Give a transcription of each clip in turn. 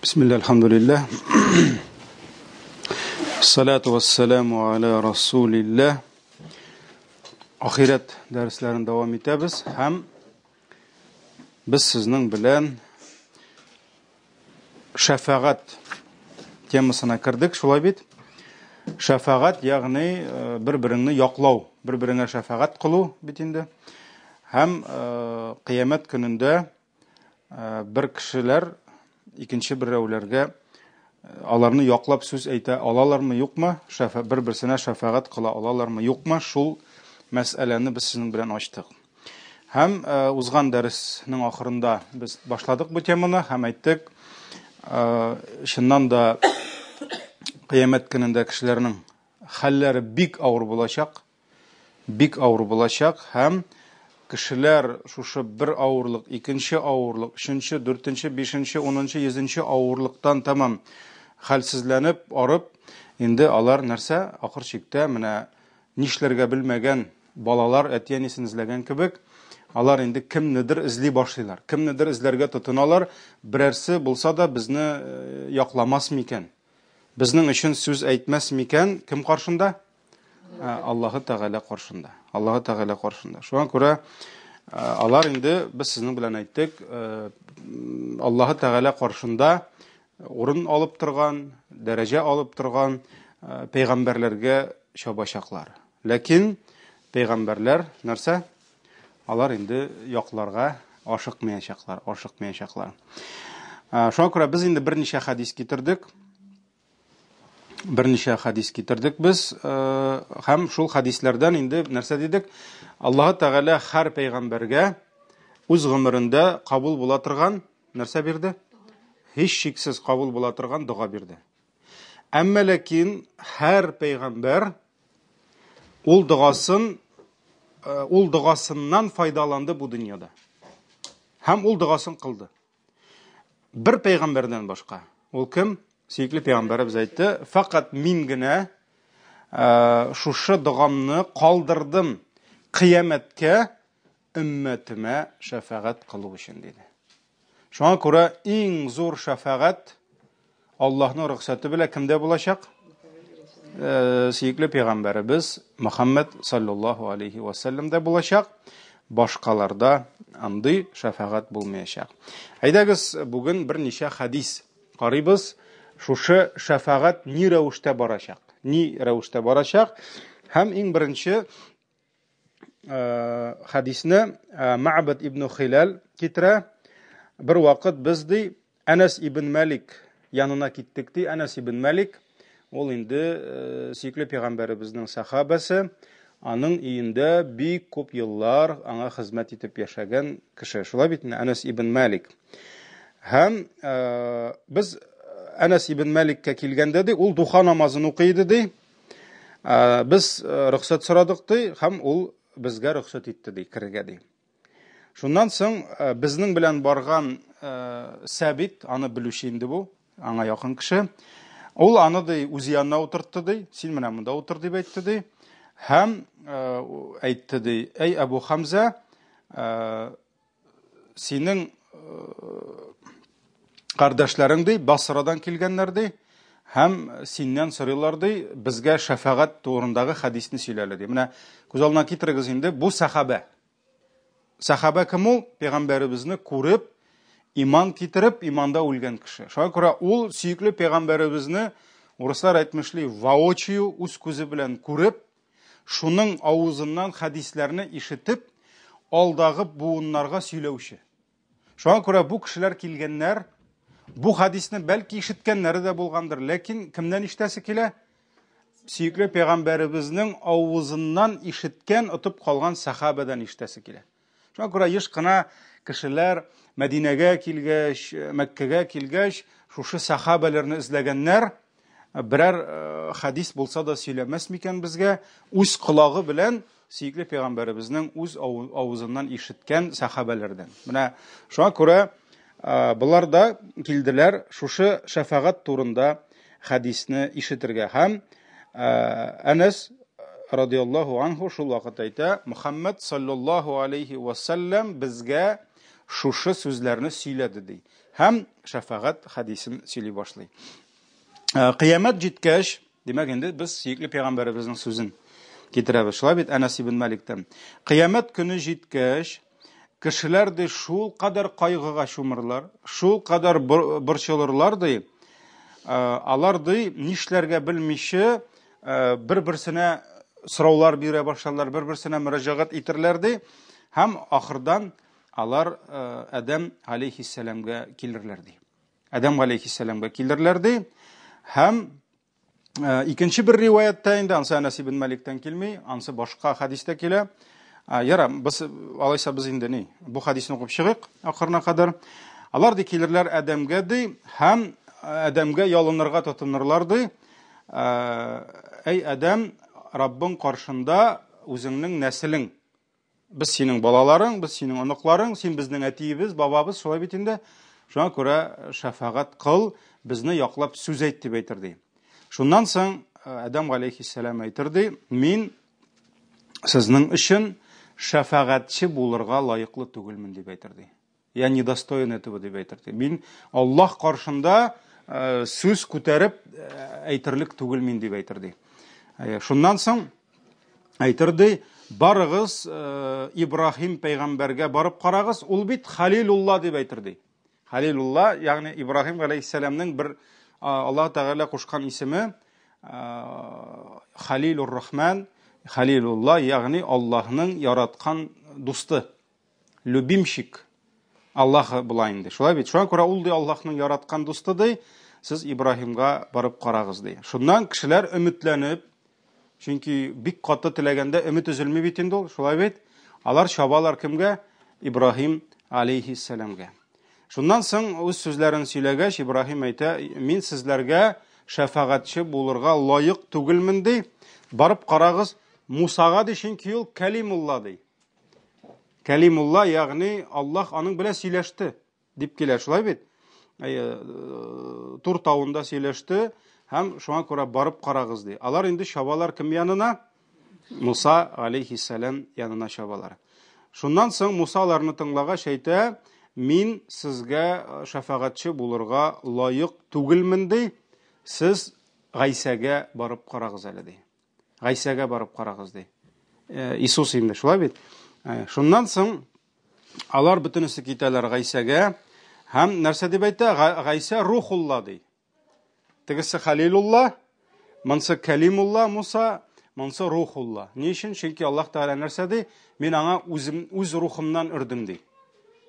Бисмилла, альхамдулиллах. Салату вассаламу аля расулиллах. Ахирәт дәресләрен дәвам итәбез һәм без сезнең белән шәфәгать темасына кердек, шулай бит? Шәфәгать, ягъни э, бер-береңне яклау, бер-береңә шәфәгать кылу бит инде. Һәм э, кыямәт көнендә э, бер кешеләр икенче берәүләргә аларны яклап сүз әйтә алалармы, юкмы? Бер-берсенә шәфәгать кыла алалармы, юкмы? Шул мәсьәләне без сезнең белән ачтык. Һәм э, узган дәреснең ахырында без башладык бу теманы һәм әйттек, э, чыннан да кыямәт көнендә кешеләрнең хәлләре бик авыр булачак, бик авыр булачак һәм кешеләр шушы бер авырлык, икенче авырлык, өченче, дүртенче, бишенче, унынчы, йөзенче авырлыктан тәмам хәлсезләнеп, арып, инде алар нәрсә, ахыр чиктә менә Нишләргә белмәгән балалар әти-әнисен эзләгән кебек, алар инде кемнедер эзли башлыйлар. Кемнедер эзләргә тотыналар, берәрсе булса да безне э, якламас микән? Безнең өчен сүз әйтмәс микән? Кем каршында? Э, Аллаһы Тәгалә каршында. Аллаһы Тәгалә каршында. Шуңа күрә э, алар инде без сезнең белән әйттек, Аллаһы Тәгалә каршында урын алып торган, дәрәҗә алып торган э, пәйгамбәрләргә чабачаклар. Ләкин пәйгамбәрләр нәрсә? Алар инде якларга ашыкмаячаклар, ашыкмаячаклар. Э, шуңа күрә без инде берничә хәдис китердек. Берничә хәдис китердек без э, һәм шул хәдисләрдән инде нәрсә дидек? Аллаһы Тәгалә һәр пәйгамбәргә үз гомерендә кабул була торган Нәрсә бирде? Һичшиксез кабул була торган дога бирде. Әмма ләкин һәр пәйгамбәр ул догасын э, ул догасыннан файдаланды бу дөньяда. Һәм ул догасын кылды. Бер пәйгамбәрдән башка. Ул кем? Сөекле пәйгамбәребез әйтте, фәкать мин генә э, шушы догамны калдырдым кыямәткә өммәтемә шәфәгать кылу өчен, диде. Шуңа күрә иң зур шәфәгать Аллаһның рөхсәте белән кемдә булачак? Э, сөекле пәйгамбәребез Мөхәммәд саллаллаһу алейхи ва сәлләмдә булачак. Башкаларда андый шәфәгать булмаячак. Әйдәгез, бүген берничә хәдис карыйбыз. Шушы шәфәгать ни рәвештә барачак? Ни рәвештә барачак? Һәм иң беренче Э, хәдисне э, Мә'бәд ибн Хиләл китерә. Бер вакыт без ди Әнәс ибн Мәлик янына киттек ди. Әнәс ибн Мәлик ул инде э, сөекле пәйгамбәребезнең сахабәсе, аның өендә бик күп еллар аңа хезмәт итеп яшәгән кеше. Шулай бит Әнәс ибн Мәлик. Һәм без Әнәс ибн Мәликкә килгәндә ди, ул духа намазын укый иде ди. Ә, без э, рөхсәт сорадык ди, һәм ул безгә рөхсәт итте ди, керергә ди. Шуннан соң э, безнең белән барган э, Сәбит, аны белүче инде бу, аңа якын кеше, ул аны ди үзе янына утыртты ди, син менә монда утыр дип әйтте ди. Һәм әйтте ди, әй Әбу Хамза, синең кардәшләрең ди, Басрадан килгәннәр ди, һәм синнән сорыйлар ди, безгә шәфәгать турындагы хәдисне сөйләле ди. Менә күз алдына китерегез инде, бу сәхабә. Сәхабә кем ул? Пәйгамбәребезне күреп, иман китереп, иманда үлгән кеше. Шуңа күрә ул сөекле пәйгамбәребезне, урыслар әйтмешли, воочию, үз күзе белән күреп, Шуның авызыннан хәдисләрне ишетеп, алдагы буыннарга сөйләүче. Шуңа күрә бу кешеләр килгәннәр, бу хәдисне бәлки ишеткәннәре дә булгандыр, ләкин кемнән ишетәсе килә? Сөекле пәйгамбәребезнең авызыннан ишеткән, отып калган сәхабәдән ишетәсе килә. Шуңа күрә еш кына кешеләр Мәдинәгә килгәч, Мәккәгә килгәч, шушы сәхабәләрне эзләгәннәр, берәр э, хәдис булса да сөйләмәс микән безгә, үз колагы белән сөекле пәйгамбәребезнең үз авызыннан ишеткән сәхабәләрдән. Менә шуңа күрә э, болар да килделәр шушы шәфәгать турында хәдисне ишетергә һәм э, Әнәс радиаллаһу анху шул вакыт әйтә, Мөхәммәд саллаллаһу алейхи ва саллям безгә шушы сүзләрне сөйләде ди. Һәм шәфәгать хәдисен сөйли башлый. Э, кыямәт җиткәч, димәк инде без сөекле пәйгамбәребезнең сүзен китерәбез. Шулай бит Әнәс ибн Маликтан. Кыямәт көне җиткәч, кешеләр ди шул кадәр кайгыга чумырлар, шул кадәр борчылырлар ди. Э, алар ди нишләргә белмичә э, бер-берсенә сораулар бирә башларлар, бер-берсенә мөрәҗәгать итерләр ди. Һәм ахырдан Алар Адәм алейхиссәламгә килерләр ди. Адәм алейхиссәламгә килерләр ди. Һәм икенче бер риваятта инде ансы Әнәс ибн Маликтән килми, ансы башка хәдистә килә. Яра, без алайса без инде ни, бу хәдисне укып чыгыйк ахырына кадәр. Алар ди килерләр Адәмгә ди һәм Адәмгә ялынырга тотынырлар ди. Әй Адәм, Раббың каршында үзеңнең нәселең Без синең балаларың, без синең оныкларың, син безнең әтиебез, бабабыз, шулай бит инде. Шуңа күрә шәфәгать кыл, безне яклап сүз әйт дип әйтер ди. Шуннан соң э, Адәм галәйһиссәлам әйтер ди, мин сезнең өчен шәфәгатьче булырга лаеклы түгелмен дип әйтер ди. Я недостоин этого дип әйтер. Мин Аллаһ каршында э, сүз күтәреп э, әйтерлек түгел мин дип әйтер ди. Э, шуннан соң әйтер ди, барыгыз Ибраһим пәйгамбәргә барып карагыз, ул бит Халилулла дип әйтер ди. Халилулла, ягъни Ибраһим галәйһиссәламнең бер Аллаһ Тәгалә кушкан исеме Халилур Рахман, Халилулла, ягъни Аллаһның яраткан дусты. Любимчик Аллаһ була инде. Шулай бит. Шуңа күрә ул ди Аллаһның яраткан дусты ди. Сез Ибраһимга барып карагыз ди. Шуннан кешеләр өметләнеп, чөнки бик каты теләгәндә өмет өзелми бит инде ул, шулай бит. Алар чабалар кемгә? Ибраһим алейхиссәламгә. Шуннан соң үз сүзләрен сөйләгәч, Ибраһим әйтә, мин сезләргә шәфәгатьче булырга лаек түгелмен ди. Барып карагыз Мусага ди, чөнки ул Кәлимулла ди. Кәлимулла, ягъни Аллаһ аның белән сөйләште дип килә, шулай бит? Э, Тур тавында сөйләште һәм шуңа күрә барып карагыз ди. Алар инде чабалар кем янына? Муса алейхиссалам янына чабалар. Шуннан соң Муса аларны тыңлагач әйтә, мин сезгә шәфәгатьче булырга лаек түгелмен ди. Сез Гайсәгә барып карагыз әле ди. Гайсәгә барып карагыз ди. Э, Иисус инде, шулай бит? Э, шуннан соң алар бөтенесе китәләр Гайсәгә һәм нәрсә дип әйтә? Гайсә Рухулла ди. Тегесе Халилулла, монсы Кәлимулла Муса, монсы Рухулла. Ни өчен? Чөнки Аллаһ Тәгалә нәрсә ди? Мин аңа үзем үз рухымнан өрдем ди.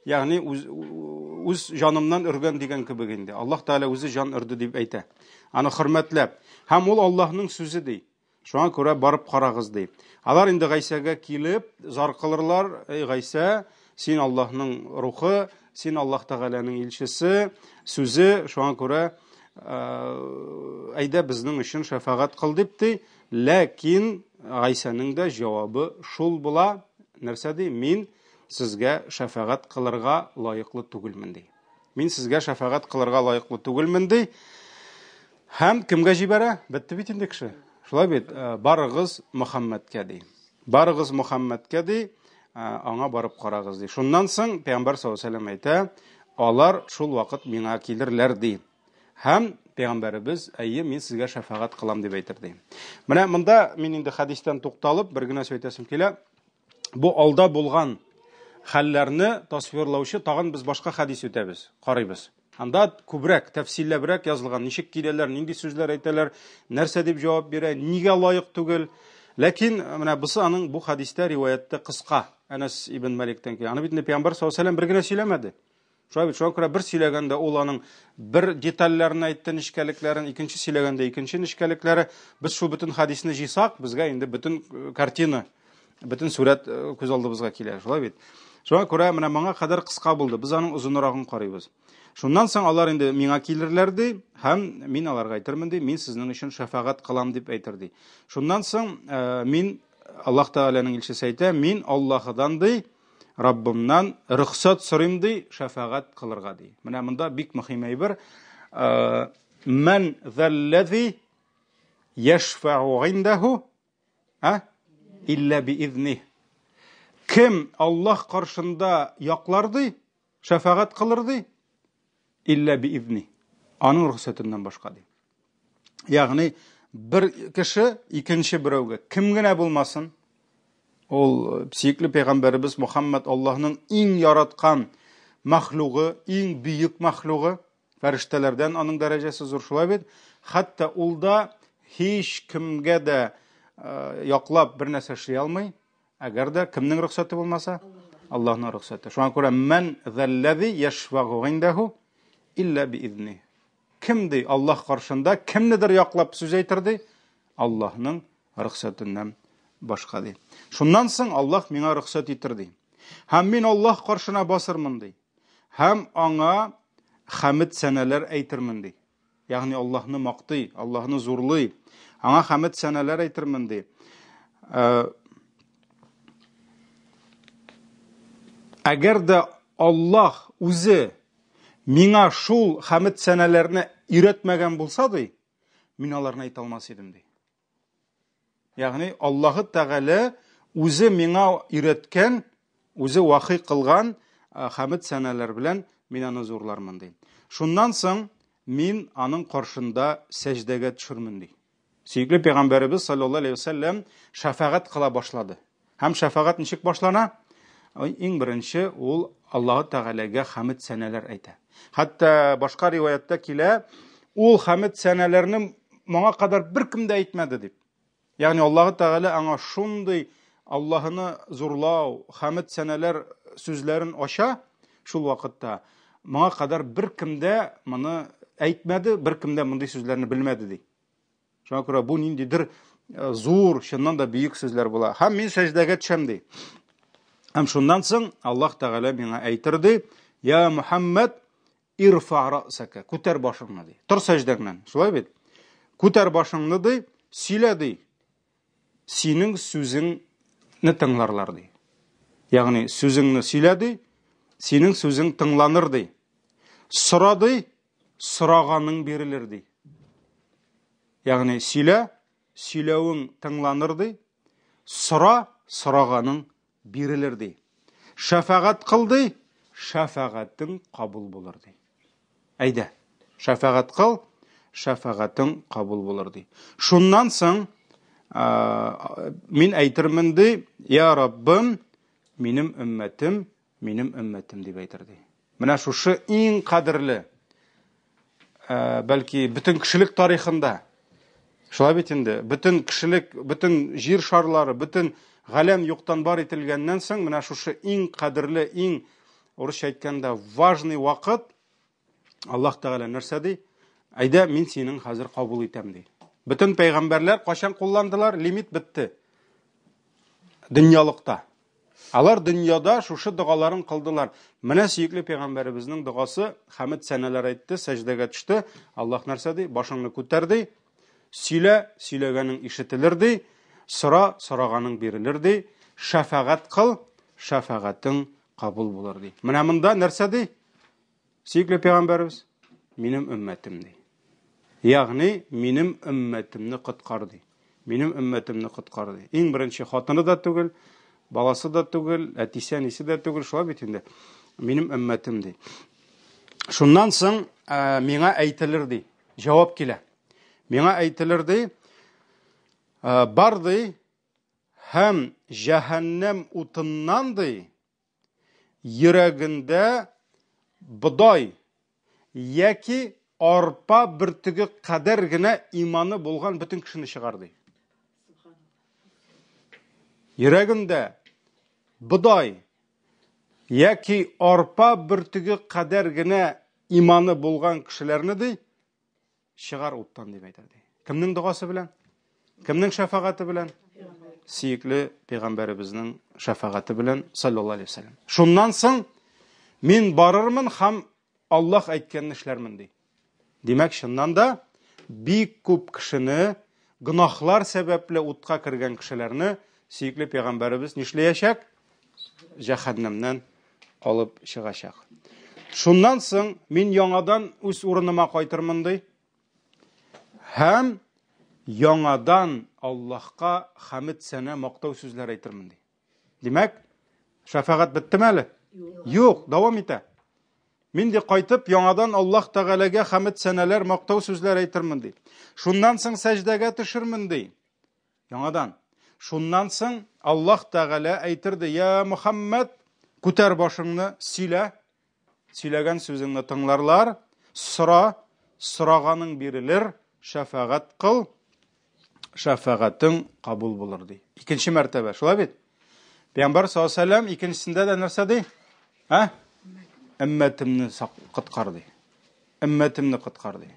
Ягъни үз, үз җанымнан өргән дигән кебек инде. Аллаһ Тәгалә үзе җан өрде дип әйтә. Аны хөрмәтләп. Һәм ул Аллаһның сүзе ди. Шуңа күрә барып карагыз ди. Алар инде Гайсәгә килеп зар кылырлар, эй Гайсә, син Аллаһның рухы, син Аллаһ Тәгаләнең илчесе, сүзе, шуңа күрә әйдә безнең өчен шәфәгать кыл дип ди. Ләкин Гайсәнең дә җавабы шул була. Нәрсә ди? Мин сезгә шәфәгать кылырга лаеклы түгелмен, ди. Мин сезгә шәфәгать кылырга лаеклы түгелмен, ди. Һәм кемгә җибәрә? Бетте бит инде кеше. Шулай бит, э, барыгыз Мөхәммәдкә, ди. Барыгыз Мөхәммәдкә, ди, э, аңа барып карагыз, ди. Шуннан соң Пәйгамбәр саллаллаһу алейһи вәсәлләм әйтә, алар шул вакыт миңа килерләр, ди. Һәм пәйгамбәребез, әйе, мин сезгә шәфәгать кылам дип әйтер, ди. Менә монда мин инде хәдистән тукталып, бер генә сүз әйтәсем килә. Бу алда булган хәлләрне тасвирлаучы тагын без башка хәдис үтәбез, карыйбыз. Анда күбрәк, тәфсилләбрәк язылган, ничек киләләр, нинди сүзләр әйтәләр, нәрсә дип җавап бирә, нигә лаек түгел. Ләкин э, менә бусы аның бу хәдистә риваятьтә кыска. Әнәс ибн Маликтән килә. Аны бит инде пәйгамбәр саллаллаһу алейһи вәсәлләм бер генә сөйләмәде. Шулай бит, шуңа күрә бер сөйләгәндә ул аның бер детальләрен әйтте, нечкәлекләрен, икенче сөйләгәндә икенче нечкәлекләре. Без шул бөтен хәдисне җыйсак, безгә инде бөтен э, картина, бөтен сурәт э, күз алдыбызга килә, шулай бит. Шуңа күрә менә моңа кадәр кыска булды. Без аның озынрагын карыйбыз. Шуннан соң алар инде миңа килерләр ди, һәм мин аларга әйтермен ди, мин сезнең өчен шәфәгать кылам дип әйтер ди. Шуннан соң э, мин Аллаһ Тәгаләнең илчесе әйтә, мин Аллаһыдан ди, Раббымнан рөхсәт сорыйм ди, шәфәгать кылырга ди. Менә монда бик мөһим әйбер. Э, Мән заллази яшфәу индәһу, а? Илля биизни. Кем Аллаһ каршында яклар ди, шәфәгать кылыр ди, Илля биизни. Аның рөхсәтеннән башка ди. Ягъни бер кеше икенче берәүгә кем генә булмасын, ул э, сөекле пәйгамбәребез Мухаммад Аллаһның иң яраткан мәхлугы, иң бөек мәхлугы, фәрештәләрдән аның дәрәҗәсе зур, шулай бит? Хәтта ул да һич кемгә дә э, яклап бер нәрсә эшли алмый, әгәр дә кемнең рөхсәте булмаса, Аллаһның рөхсәте. Шуңа күрә мән заллази яшфагу индәһу илля биизни. Кем ди Аллаһ каршында кемнедер яклап сүз әйтер ди? Аллаһның рөхсәтеннән башка ди. Шуннан соң Аллаһ миңа рөхсәт итер ди. Һәм мин Аллаһ каршына басырмын ди. Һәм аңа хәмед сәнәләр әйтермен ди. Ягъни Аллаһны мактый, Аллаһны зурлый. Аңа хәмед сәнәләр әйтермен ди. Э, әгәр дә Аллаһ үзе Миңа шул хәмед сәнәләрне өйрәтмәгән булса, ди, мин аларны әйтә алмас идем, ди. Ягъни Аллаһы Тәгалә үзе миңа өйрәткән, үзе вахи кылган хәмед сәнәләр белән мин аны зурлармын, ди. Шуннан соң мин аның каршында сәҗдәгә төшермен, ди. Сөекле пәйгамбәребез саллаллаһу алейһи вәсәлләм шәфәгать кыла башлады. Һәм шәфәгать ничек башлана? Иң беренче ул Аллаһу Тәгаләгә хәмд сәнәләр әйтә. Хәтта башка риваятьтә килә, ул хәмд сәнәләрне моңа кадәр беркем дә әйтмәде дип. Ягъни Аллаһу Тәгалә аңа шундый Аллаһыны зурлау, хәмд сәнәләр сүзләрен ача шул вакытта. Моңа кадәр беркем дә моны әйтмәде, беркем дә мондый сүзләрне белмәде ди. Шуңа күрә бу ниндидер э, зур, чыннан да бөек сүзләр була. Һәм мин сәҗдәгә төшәм ди. Һәм шуннан соң Аллаһ Тәгалә миңа әйтер ди: "Я Мухаммад, ирфа рәсәкә, күтәр башыңны ди. Тор сәҗдәңнән." Шулай бит? Күтәр башыңны ди, сөйлә ди. Синең сүзеңне тыңларлар ди. Ягъни сүзеңне сөйлә ди, синең сүзең тыңланыр ди. Сора ди, сораганың бирелер ди. Ягъни сөйлә, сөйләвең тыңланыр ди. Сора, сораганың бирелер ди. Шәфәгать кыл ди, шәфәгатең кабул булыр ди. Әйдә, шәфәгать кыл, шәфәгатең кабул булыр ди. Шуннан соң мин әйтермен ди, я Раббым, минем өммәтем Минем өммәтем дип әйтер ди. Менә шушы иң кадерле, э, бәлки бөтен кешелек тарихында, шулай бит инде, бөтен кешелек, бөтен җир шарлары, бөтен галәм юктан бар ителгәннән соң, менә шушы иң кадерле, иң урысча әйткәндә важный вакыт, Аллаһ Тәгалә нәрсә ди? Әйдә, мин синең хәзер кабул итәм ди. Бөтен пәйгамбәрләр кайчан кулландылар? Лимит бетте. Дөньялыкта. Алар дөньяда шушы догаларын кылдылар. Менә сөекле пәйгамбәребезнең догасы, хәмед сәнәләр әйтте, сәҗдәгә төште. Аллаһ нәрсә ди? Башыңны күтәр ди. Сөйлә, сөйләгәнең ишетелер ди. Сора, сораганың бирелер ди. Шәфәгать кыл, шәфәгатең кабул булыр ди. Менә монда нәрсә ди? Сөекле пәйгамбәребез, минем өммәтем ди. Ягъни минем өммәтемне коткар ди. Минем өммәтемне коткар ди. Иң беренче хатыны да түгел, баласы да түгел, әтисе, әнисе дә түгел, шулай бит инде. Минем өммәтем ди. Шуннан соң ә, миңа әйтелер ди. Җавап килә. Миңа әйтелер ди, ә, бар ди, һәм җәһәннәм утыннан ди, йөрәгендә бодай яки арпа бөртеге кадәр генә иманы булган бөтен кешене чыгар ди. Йөрәгендә бодай яки арпа бөртеге кадәр генә иманы булган кешеләрне ди Чыгар уттан дип әйтә ди. Кемнең догасы белән? Кемнең шәфәгате белән? Сөекле пәйгамбәребезнең шәфәгате белән саллаллаһу алейһи вәсәлләм. Шуннан соң мин барырмын һәм Аллаһ әйткәнне эшләрмен ди. Димәк, чыннан да бик күп кешене гөнаһлар сәбәпле утка кергән кешеләрне сөекле пәйгамбәребез нишләячәк? Җәһәннәмнән алып чыгачак. Шуннан соң мин яңадан үз урыныма кайтырмын ди. Һәм яңадан Аллаһка хәмд сәнә мактау сүзләре әйтермен ди. Димәк, шәфәгать беттеме әле? Юк, дәвам итә. Мин ди кайтып яңадан Аллаһ Тәгаләгә хәмд сәнәләр, мактау сүзләр әйтермен ди. Шуннан соң сәҗдәгә төшермен ди. Яңадан. Шуннан соң Аллаһ Тәгалә әйтер ди: "Я Мөхәммәд, күтәр башыңны, сөйлә. Сөйләгән сүзеңне тыңларлар, сора, сораганың бирелер, шәфәгать кыл, шәфәгатең кабул булыр ди. Икенче мәртәбә, шулай бит? Пәйгамбәр саллаллаһу алейһи вәсәлләм икенчесендә дә нәрсә ди? Ә? Өммәтемне коткар ди. Өммәтемне коткар ди.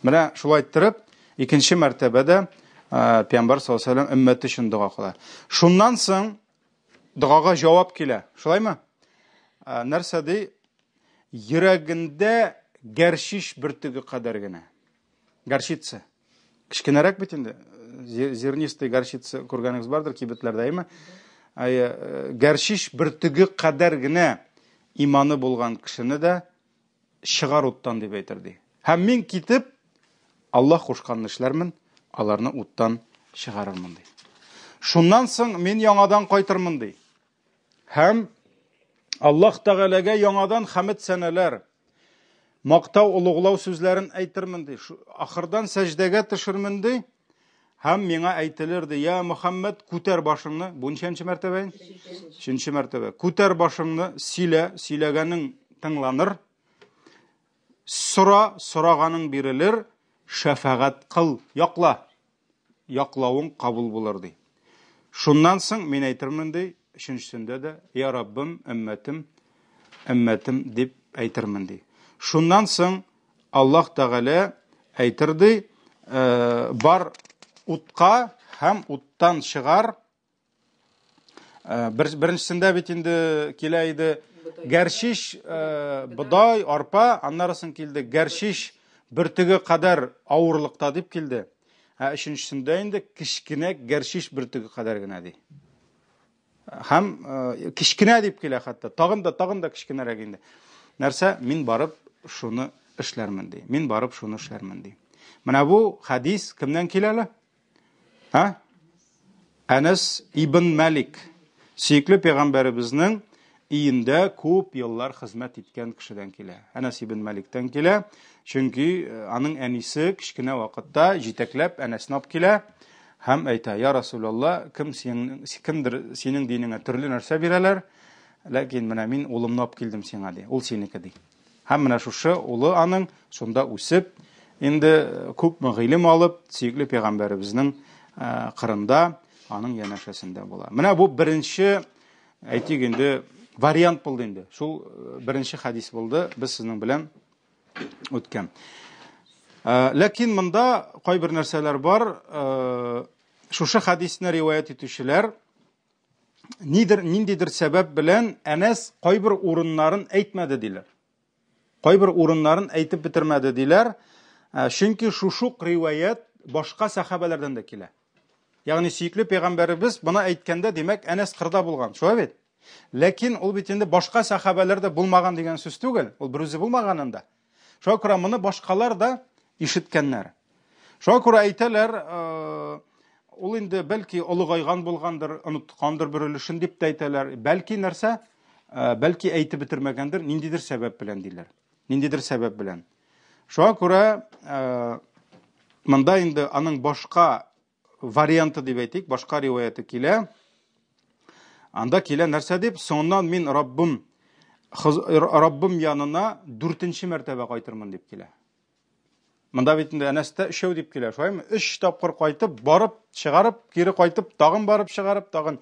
Менә шулай иттереп, икенче мәртәбә дә Пәйгамбәр саллаллаһу алейһи вәсәлләм өммәте өчен дога кыла. Шуннан соң догага җавап килә. Шулаймы? Нәрсә ди? Йөрәгендә гәрчиш бөртеге кадәр генә. Горчица. Кечкенәрәк бит инде. Зернистый горчица күргәнегез бардыр кибетләрдә, әйме? Әйе, гәрчиш бөртеге кадәр генә иманы булган кешене дә чыгар уттан дип әйтер ди. Һәм мин китеп Аллаһ кушканны эшләрмен, аларны уттан чыгарырмын ди. Шуннан соң мин яңадан кайтырмын ди. Һәм Аллаһ Тәгаләгә яңадан хәмд сәнәләр, мактау, олуглау сүзләрен әйтермен ди. Ахырдан сәҗдәгә төшермен ди. Һәм миңа әйтелер ди: "Я Мөхәммәд, күтәр башыңны." Бу ничәнче мәртәбә инде? Өченче мәртәбә. Күтәр башыңны, сөйлә, сөйләгәнең тыңланыр. Сора, сораганың бирелер, шәфәгать кыл, якла. Яклавың кабул булыр ди. Шуннан соң мин әйтермен ди, өченчесендә дә, я Раббым, өммәтем, өммәтем дип әйтермен ди. Шуннан соң Аллаһ Тәгалә әйтер ди, «Э, бар утка һәм уттан чыгар. Э, бер, беренчесендә бит инде килә иде гәрчиш, э, бодай, арпа, аннары соң килде гәрчиш бөртеге кадәр авырлыкта дип килде. Ә өченчесендә инде кечкенә гәрчиш бөртеге кадәр генә ди. Һәм э, кечкенә дип килә хәтта. Тагын да, тагын да кечкенәрәк инде. Нәрсә? Мин барып шуны эшләрмен ди. Мин барып шуны эшләрмен ди. Менә бу хадис кемнән килә әле? Ә? Әнәс ибн Мәлик, сөекле пәйгамбәребезнең өендә күп еллар хезмәт иткән кешедән килә. Әнәс ибн Мәликтән килә, чөнки э, аның әнисе кечкенә вакытта җитәкләп Әнәсне алып килә һәм әйтә: "Я Расулалла, кем синең кемдер синең динеңә төрле нәрсә бирәләр, ләкин менә мин улымны алып килдем сиңа" ди. Ул синеке ди. Һәм менә шушы улы аның шунда үсеп, инде күпме гыйлем алып, сөекле пәйгамбәребезнең кырында, аның янәшәсендә була. Менә бу беренче, әйтик инде, вариант булды инде. Шул беренче хадис булды, без сезнең белән үткән. Ләкин монда кайбер нәрсәләр бар. Шушы хадисне риваять итүчеләр нидер, ниндидер сәбәп белән Әнәс кайбер урыннарын әйтмәде диләр. Кайбер урыннарын әйтеп бетермәде диләр. Ә, чөнки шушук риваять башка сәхабәләрдән дә килә. Ягъни сөекле пәйгамбәребез моны әйткәндә, димәк, Әнәс кырда булган. Шулай бит? Ләкин ул бит инде башка сәхабәләр дә булмаган дигән сүз түгел. Ул берүзе булмаган анда. Шуңа күрә моны башкалар да ишеткәннәр. Шуңа күрә әйтәләр, э, ул инде бәлки олыгайган булгандыр, оныткандыр бер өлешен дип тә әйтәләр. Бәлки нәрсә? Э, бәлки әйтеп бетермәгәндер, ниндидер сәбәп белән диләр. Ниндидер сәбәп белән. Шуңа күрә э, монда инде аның башка варианты дип әйтик, башка риваяте килә. Анда килә нәрсә дип? Соңыннан мин Раббым Раббым янына дүртенче мәртәбә кайтырмын дип килә. Монда бит инде Әнәстә өчәү дип килә, шулаймы? Өч тапкыр кайтып, барып, чыгарып, кире кайтып, тагын барып чыгарып, тагын.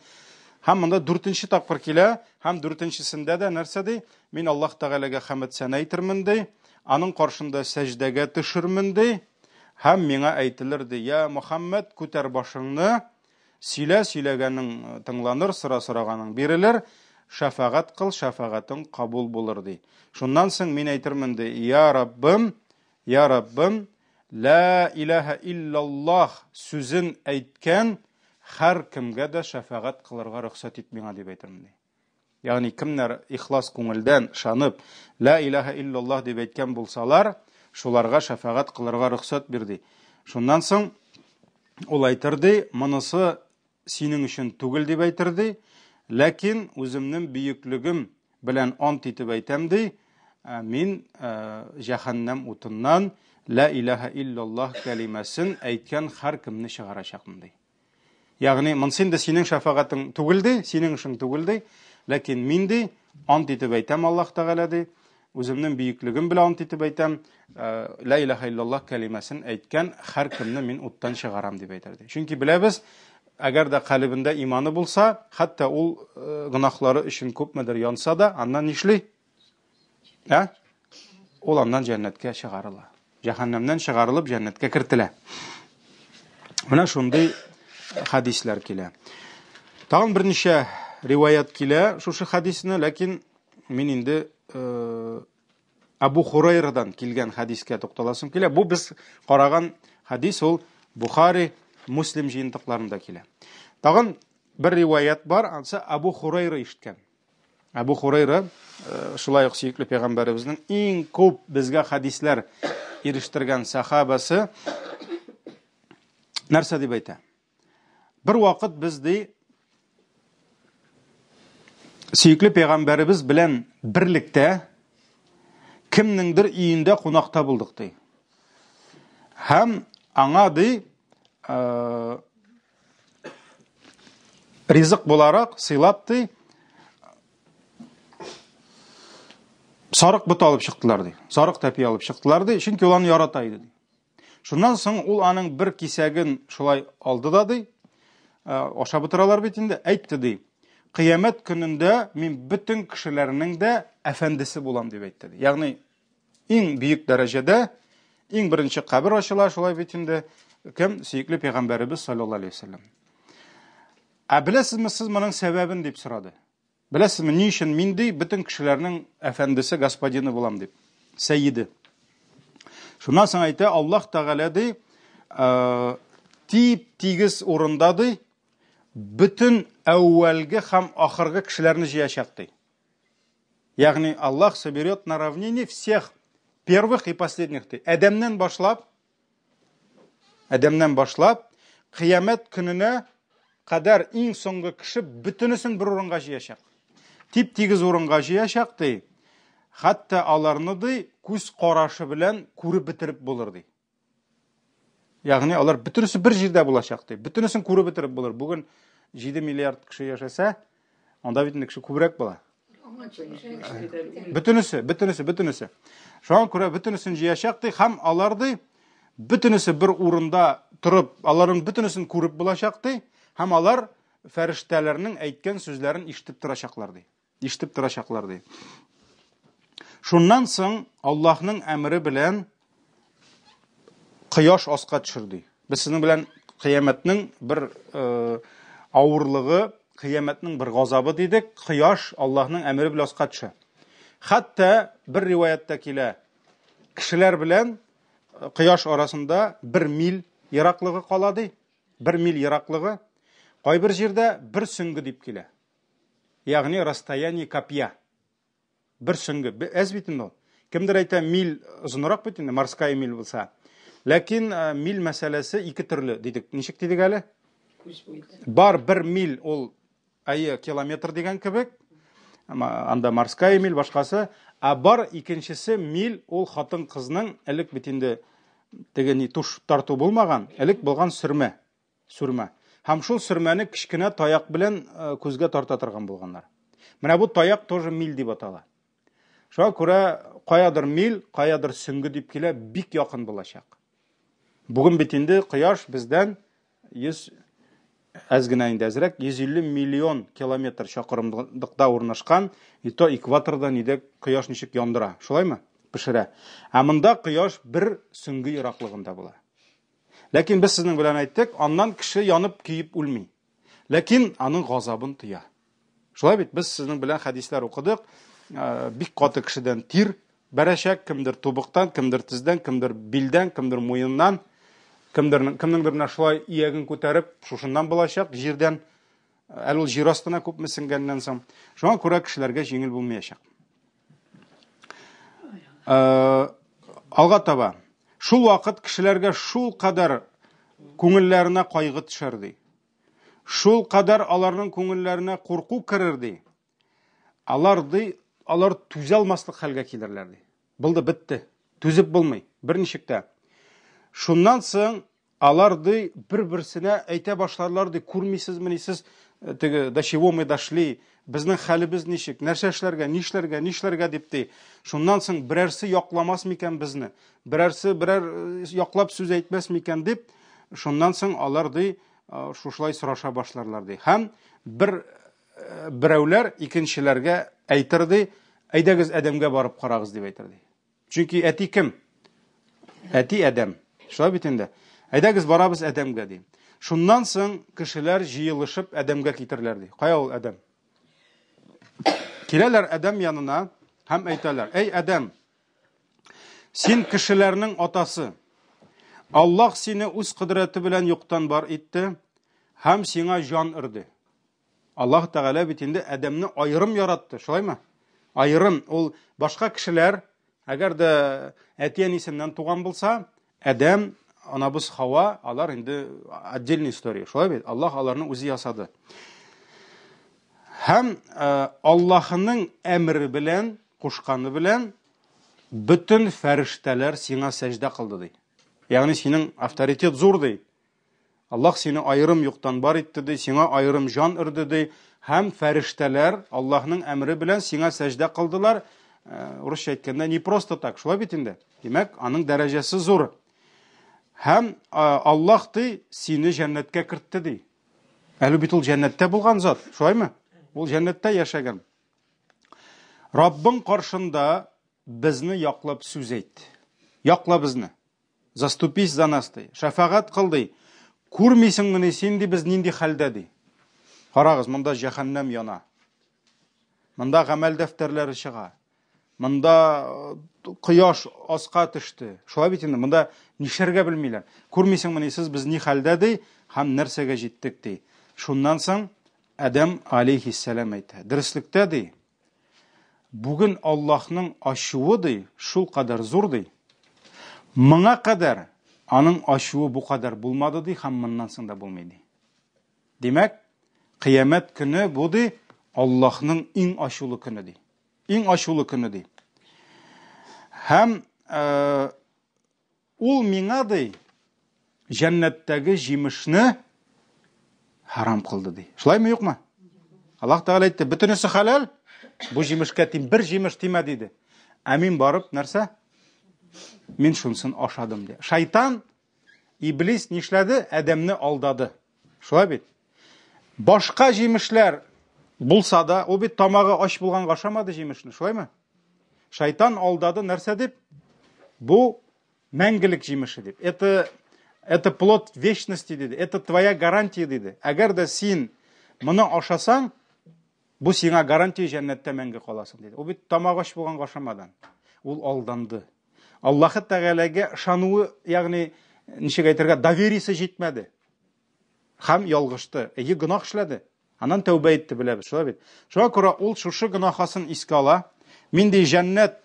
Һәм монда дүртенче тапкыр килә, һәм дүртенчесендә дә нәрсә ди? Мин Аллаһ Тәгаләгә хәмд сәнә әйтермен ди, аның каршында сәҗдәгә төшермен ди. Һәм миңа әйтелер, ди, Я Мөхәммәд, күтәр башыңны, сөйлә, сөйләгәнең тыңланыр, сора, сораганың бирелер, шәфәгать кыл, шәфәгатең кабул булыр, ди. Шуннан соң мин әйтермен, ди, Я Раббым, Я Раббым, Лә иләһә иллаллаһ сүзен әйткән һәркемгә дә шәфәгать кылырга рөхсәт ит миңа, дип әйтермен, ди. Ягъни кемнәр ихлас күңелдән ышанып, Лә илаһә иллаллаһ дип әйткән булсалар, шуларга шәфәгать кылырга рөхсәт бир, ди. Шуннан соң ул әйтер, ди, монысы синең өчен түгел дип әйтер, ди, ләкин үземнең бөеклегем белән ант итеп әйтәм, ди, мин җәһәннәм утыннан Лә илаһә илляллаһ кәлимәсен әйткән һәркемне чыгарачакмын, ди. Ягъни, монсы инде синең шәфәгатең түгел, ди, синең эшең түгел, ди. Ләкин мин, ди, ант итеп әйтәм Аллаһ Тәгалә, ди, үземнең бөеклегем белән ант итеп әйтәм, Лә илаһә илляллаһ кәлимәсен әйткән һәркемне мин уттан чыгарам, дип әйтер, ди. Чөнки беләбез, әгәр дә калебендә иманы булса, хәтта ул гөнаһлары өчен күпмедер янса да, аннан нишли? Ә? Ул аннан җәннәткә чыгарыла. Җәһәннәмнән чыгарылып җәннәткә кертелә. Менә шундый хәдисләр килә. Тагын берничә риваять килә шушы хәдисне, ләкин мин инде э, Абу Хурайрадан килгән хәдискә тукталасым килә. Бу без караган хәдис ул Бухари, Муслим җыентыкларында килә. Тагын бер риваять бар, ансы Абу Хурайра ишеткән. Әбу Хурайра э, шулай ук сөекле пәйгамбәребезнең иң күп безгә хәдисләр ирештергән сахабасы нәрсә дип әйтә? Бер вакыт без ди сөекле пәйгамбәребез белән берлектә кемнеңдер өендә кунакта булдык ди. Һәм аңа ди э, ризык буларак сыйлап ди сарык боты алып чыктылар ди. Сарык тәпи алып чыктылар ди, чөнки ул аны ярата иде ди. Шуннан соң ул аның бер кисәген шулай алды да ди, ашап утыралар бит инде, әйтте ди. Кыямәт көнендә мин бөтен кешеләрнең дә әфәндесе булам дип әйтте ди. Ягъни Иң бөек дәрәҗәдә иң беренче кабер ачыла, шулай бит инде, кем? Сөекле пәйгамбәребез саллаллаһу алейһи вәсәлләм. Ә беләсезме сез моның сәбәбен дип сорады. Беләсезме, ни өчен мин ди бөтен кешеләрнең әфәндесе, господины булам дип. Сәйиде. Шуннан соң әйтә, Аллаһ Тәгалә ди, тип тигез урында ди, бөтен әүвәлге һәм ахыргы кешеләрне җыячак ди. Ягъни Аллаһ соберет на равнине всех первых и последних ди. Адәмнән башлап, Адәмнән башлап, кыямәт көненә кадәр иң соңгы кеше бөтенесен бер урынга җыячак. Тип тигез урынга җыячак ди. Хәтта аларны ди күз карашы белән күреп бетереп булыр ди. Ягъни алар бөтенесе бер җирдә булачак ди. Бөтенесен күреп бетереп булыр. Бүген 7 миллиард кеше яшәсә, анда бит инде кеше күбрәк була. Бөтенесе, бөтенесе, бөтенесе. Шуңа күрә бөтенесен җыячак ди һәм алар ди бөтенесе бер урында торып, аларның бөтенесен күреп булачак ди һәм алар фәрештәләрнең әйткән сүзләрен ишетеп торачаклар ди. Ишетеп торачаклар ди. Шуннан соң Аллаһның әмере белән кояш аска төшер ди. Без сезнең белән кыямәтнең бер э, авырлыгы, кыямәтнең бер газабы дидек. Кояш Аллаһның әмере белән аска төшә. Хәтта бер риваятьтә килә, кешеләр белән э, кояш арасында бер миль ераклыгы кала ди. Бер миль ераклыгы. Кайбер җирдә бер сөңге дип килә. Ягъни расстояние копья. Бер сөңге. Әз бит инде ул. Кемдер әйтә, миль озынрак бит инде, морская миль булса. Ләкин э, миль мәсьәләсе ике төрле дидек. Ничек дидек әле? Бар бер миль ул әйе километр дигән кебек. Анда морская миль башкасы. Ә бар икенчесе миль ул хатын-кызның элек бит инде теге ни туш тарту булмаган, элек булган сөрмә. Сүрмә. Һәм шул сөрмәне кечкенә таяк белән э, күзгә тарта торган булганнар. Менә бу таяк тоже мил дип атала. Шуңа күрә каядыр мил, каядыр сөңге дип килә, бик якын булачак. Бүген бит инде кояш бездән 100 әз генә инде әзрәк 150 миллион километр чакрымлыкта урнашкан, и то экваторда нидә кояш ничек яндыра, шулаймы? Пешерә. Ә монда кояш бер сөңге ераклыгында була. Ләкин без сезнең белән әйттек, аннан кеше янып көеп үлми. Ләкин аның газабын тоя. Шулай бит, без сезнең белән хәдисләр укыдык. Э, бик каты кешедән тир бәрәчәк, кемдер тубыктан, кемдер тездән, кемдер билдән, кемдер муеннан, кемдер кемнеңдер менә шулай ияген күтәреп, шушыннан булачак җирдән. Әле ул җир астына күпме сеңгәннән соң. Шуңа күрә кешеләргә җиңел булмаячак. Э, алга таба. Шул вакыт кешеләргә шул кадәр күңелләренә кайгы төшәр ди. Шул кадәр аларның күңелләренә курку керер ди. Алар ди алар түзә алмаслык хәлгә килерләр ди. Булды, бетте. Түзеп булмый, берничек тә. Шуннан соң алар ди бер-берсенә әйтә башларлар ди, күрмисезмени сез э, теге до чего мы дошли, безнең хәлебез ничек, нәрсә эшләргә, нишләргә, нишләргә дип ди. Шуннан соң берәрсе якламас микән безне, берәрсе берәр э, яклап сүз әйтмәс микән дип, шуннан соң алар ди э, шушылай сораша башларлар ди. Һәм бер берәүләр икенчеләргә әйтер ди, әйдәгез Адәмгә барып карагыз дип әйтер ди. Чөнки әти кем? Әти Адәм. Шулай бит инде. Әйдәгез барабыз Адәмгә ди. Шуннан соң кешеләр җыелышып Адәмгә китерләр ди. Кая ул Адәм? Киләләр Адәм янына һәм әйтәләр: "Әй Адәм, син кешеләрнең атасы. Аллаһ сине үз кодрәте белән юктан бар итте һәм сиңа җан өрде. Аллаһ Тәгалә бит инде Адәмне аерым яратты, шулаймы? Аерым. Ул башка кешеләр, әгәр дә әти-әнисеннән туган булса, Адәм, анабыз Хава, алар инде отдельная история, шулай бит? Аллаһ аларны үзе ясады. Һәм э, Аллаһының әмере белән, кушканы белән бөтен фәрештәләр сиңа сәҗдә кылды ди. Ягъни синең авторитет зур ди. Аллаһ сине аерым юктан бар итте ди, сиңа аерым җан өрде ди, һәм фәрештәләр Аллаһның әмере белән сиңа сәҗдә кылдылар. Э, урысча әйткәндә, не просто так, шулай бит инде. Димәк, аның дәрәҗәсе зур. Һәм э, Аллаһ ди, сине җәннәткә кертте ди. Әле бит ул җәннәттә булган зат, шулаймы? Ул җәннәттә яшәгән. Раббың каршында безне яклап сүз әйт. Якла безне. Заступись за нас, ди. Шәфәгать кыл, ди. Күрмисеңмени син, ди, без нинди хәлдә, ди. Карагыз, монда җәһәннәм яна. Монда гамәл дәфтәрләре чыга. Монда э, кояш аска төште. Шулай бит инде, монда нишләргә белмиләр. Күрмисеңмени сез без ни хәлдә, ди, һәм нәрсәгә җиттек, ди. Шуннан соң Адәм алейхиссәлам әйтә. Дөреслектә, ди, Бүген Аллаһның ачуы, ди, шулкадәр зур, ди. Моңа кадәр аның ачуы бу кадәр булмады, ди, һәм моннан соң да булмый, ди. Димәк, кыямәт көне бу, ди, Аллаһның иң ачулы көне, ди. Иң ачулы көне, ди. Һәм э, Ул миңа, ди, җәннәттәге җимешне харам кылды, ди. Шулаймы, юкмы? Аллаһ Тәгалә әйтте, бөтенесе хәләл, бу җимешкә тим, бер җимеш тимә, диде. Ә мин барып, нәрсә? Мин шунсын ашадым, ди. Шайтан, иблис нишләде? Адәмне алдады. Шулай бит? Башка җимешләр булса да, ул бит тамагы ач булганга ашамады җимешне, шулаймы? Шайтан алдады нәрсә дип? Бу мәңгелек җимеше дип. Это это плод вечности диде. Это твоя гарантия диде. Әгәр дә син моны ашасаң, бу сиңа гарантия җәннәттә мәңге каласың диде. Ул бит тамак ач булганга ашамадан. Ул алданды. Аллаһы Тәгаләгә ышануы, ягъни ничек әйтергә, довериесе җитмәде. Һәм ялгышты. Әйе, гөнаһ эшләде. Аннан тәүбә итте, беләбез, шулай бит. Шуңа күрә ул шушы гөнаһасын искә ала. Мин ди җәннәт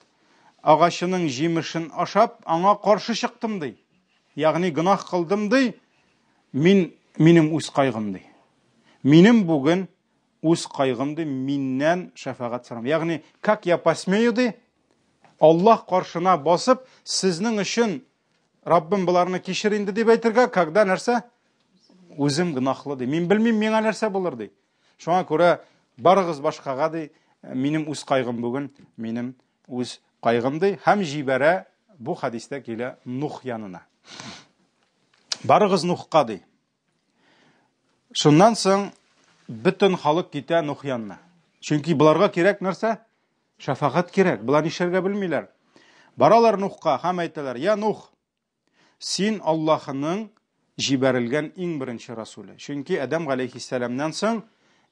агачының җимешен ашап, аңа каршы чыктым ди. Ягъни гөнаһ кылдым ди. Мин минем үз кайгым ди. Минем бүген үз кайгым ди, миннән шәфәгать сорам. Ягъни, как я посмею ди, Аллаһ каршына басып, сезнең өчен Раббым боларны кичер инде дип әйтергә, когда нәрсә? Үзем гөнаһлы ди. Мин белмим, миңа нәрсә булыр ди. Шуңа күрә барыгыз башкага ди, минем үз кайгым бүген, минем үз кайгым ди һәм җибәрә бу хәдистә килә Нух янына. Барыгыз Нухка ди. Шуннан соң бөтен халык китә Нух янына. Чөнки боларга кирәк нәрсә? Шәфәгать кирәк. Болар нишләргә белмиләр. Баралар Нухка һәм әйтәләр: "Я Нух, син Аллаһының җибәрелгән иң беренче расуле. Чөнки Адәм галәйһиссәламнән соң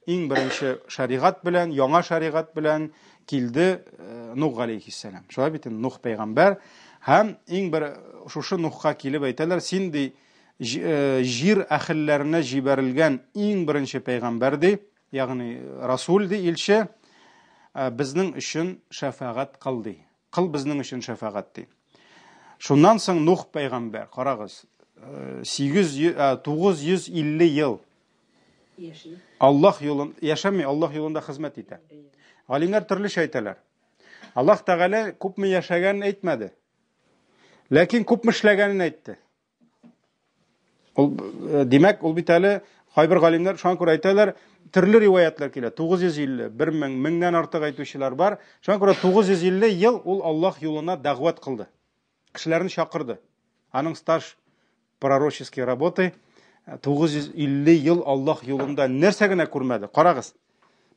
иң беренче шәригать белән, яңа шәригать белән килде э, Нух галәйһиссәлам. Шулай бит инде Нух пәйгамбәр һәм иң бер шушы Нухка килеп әйтәләр, син ди э, җир әһелләренә җибәрелгән иң беренче пәйгамбәр ди, ягъни расул ди, илче, э, безнең өчен шәфәгать кыл ди. Кыл безнең өчен шәфәгать ди. Шуннан соң Нух пәйгамбәр, карагыз, 800 950 ел яши. Аллаһ юлын яшәми, Аллаһ юлында хезмәт итә. Галимнәр төрлечә әйтәләр. Аллаһ Тәгалә күпме яшәгәнен әйтмәде. Ләкин күпме эшләгәнен әйтте. Ул э, димәк, ул бит әле кайбер галимнәр шуңа күрә әйтәләр, төрле риваятлар килә. 950, 1000, меңнән артык әйтүчеләр бар. Шуңа күрә 950 ел ул Аллаһ юлына дәгъват кылды. Кешеләрне чакырды. Аның стаж пророческой работы 950 ел Аллаһ юлында нәрсә генә күрмәде. Карагыз.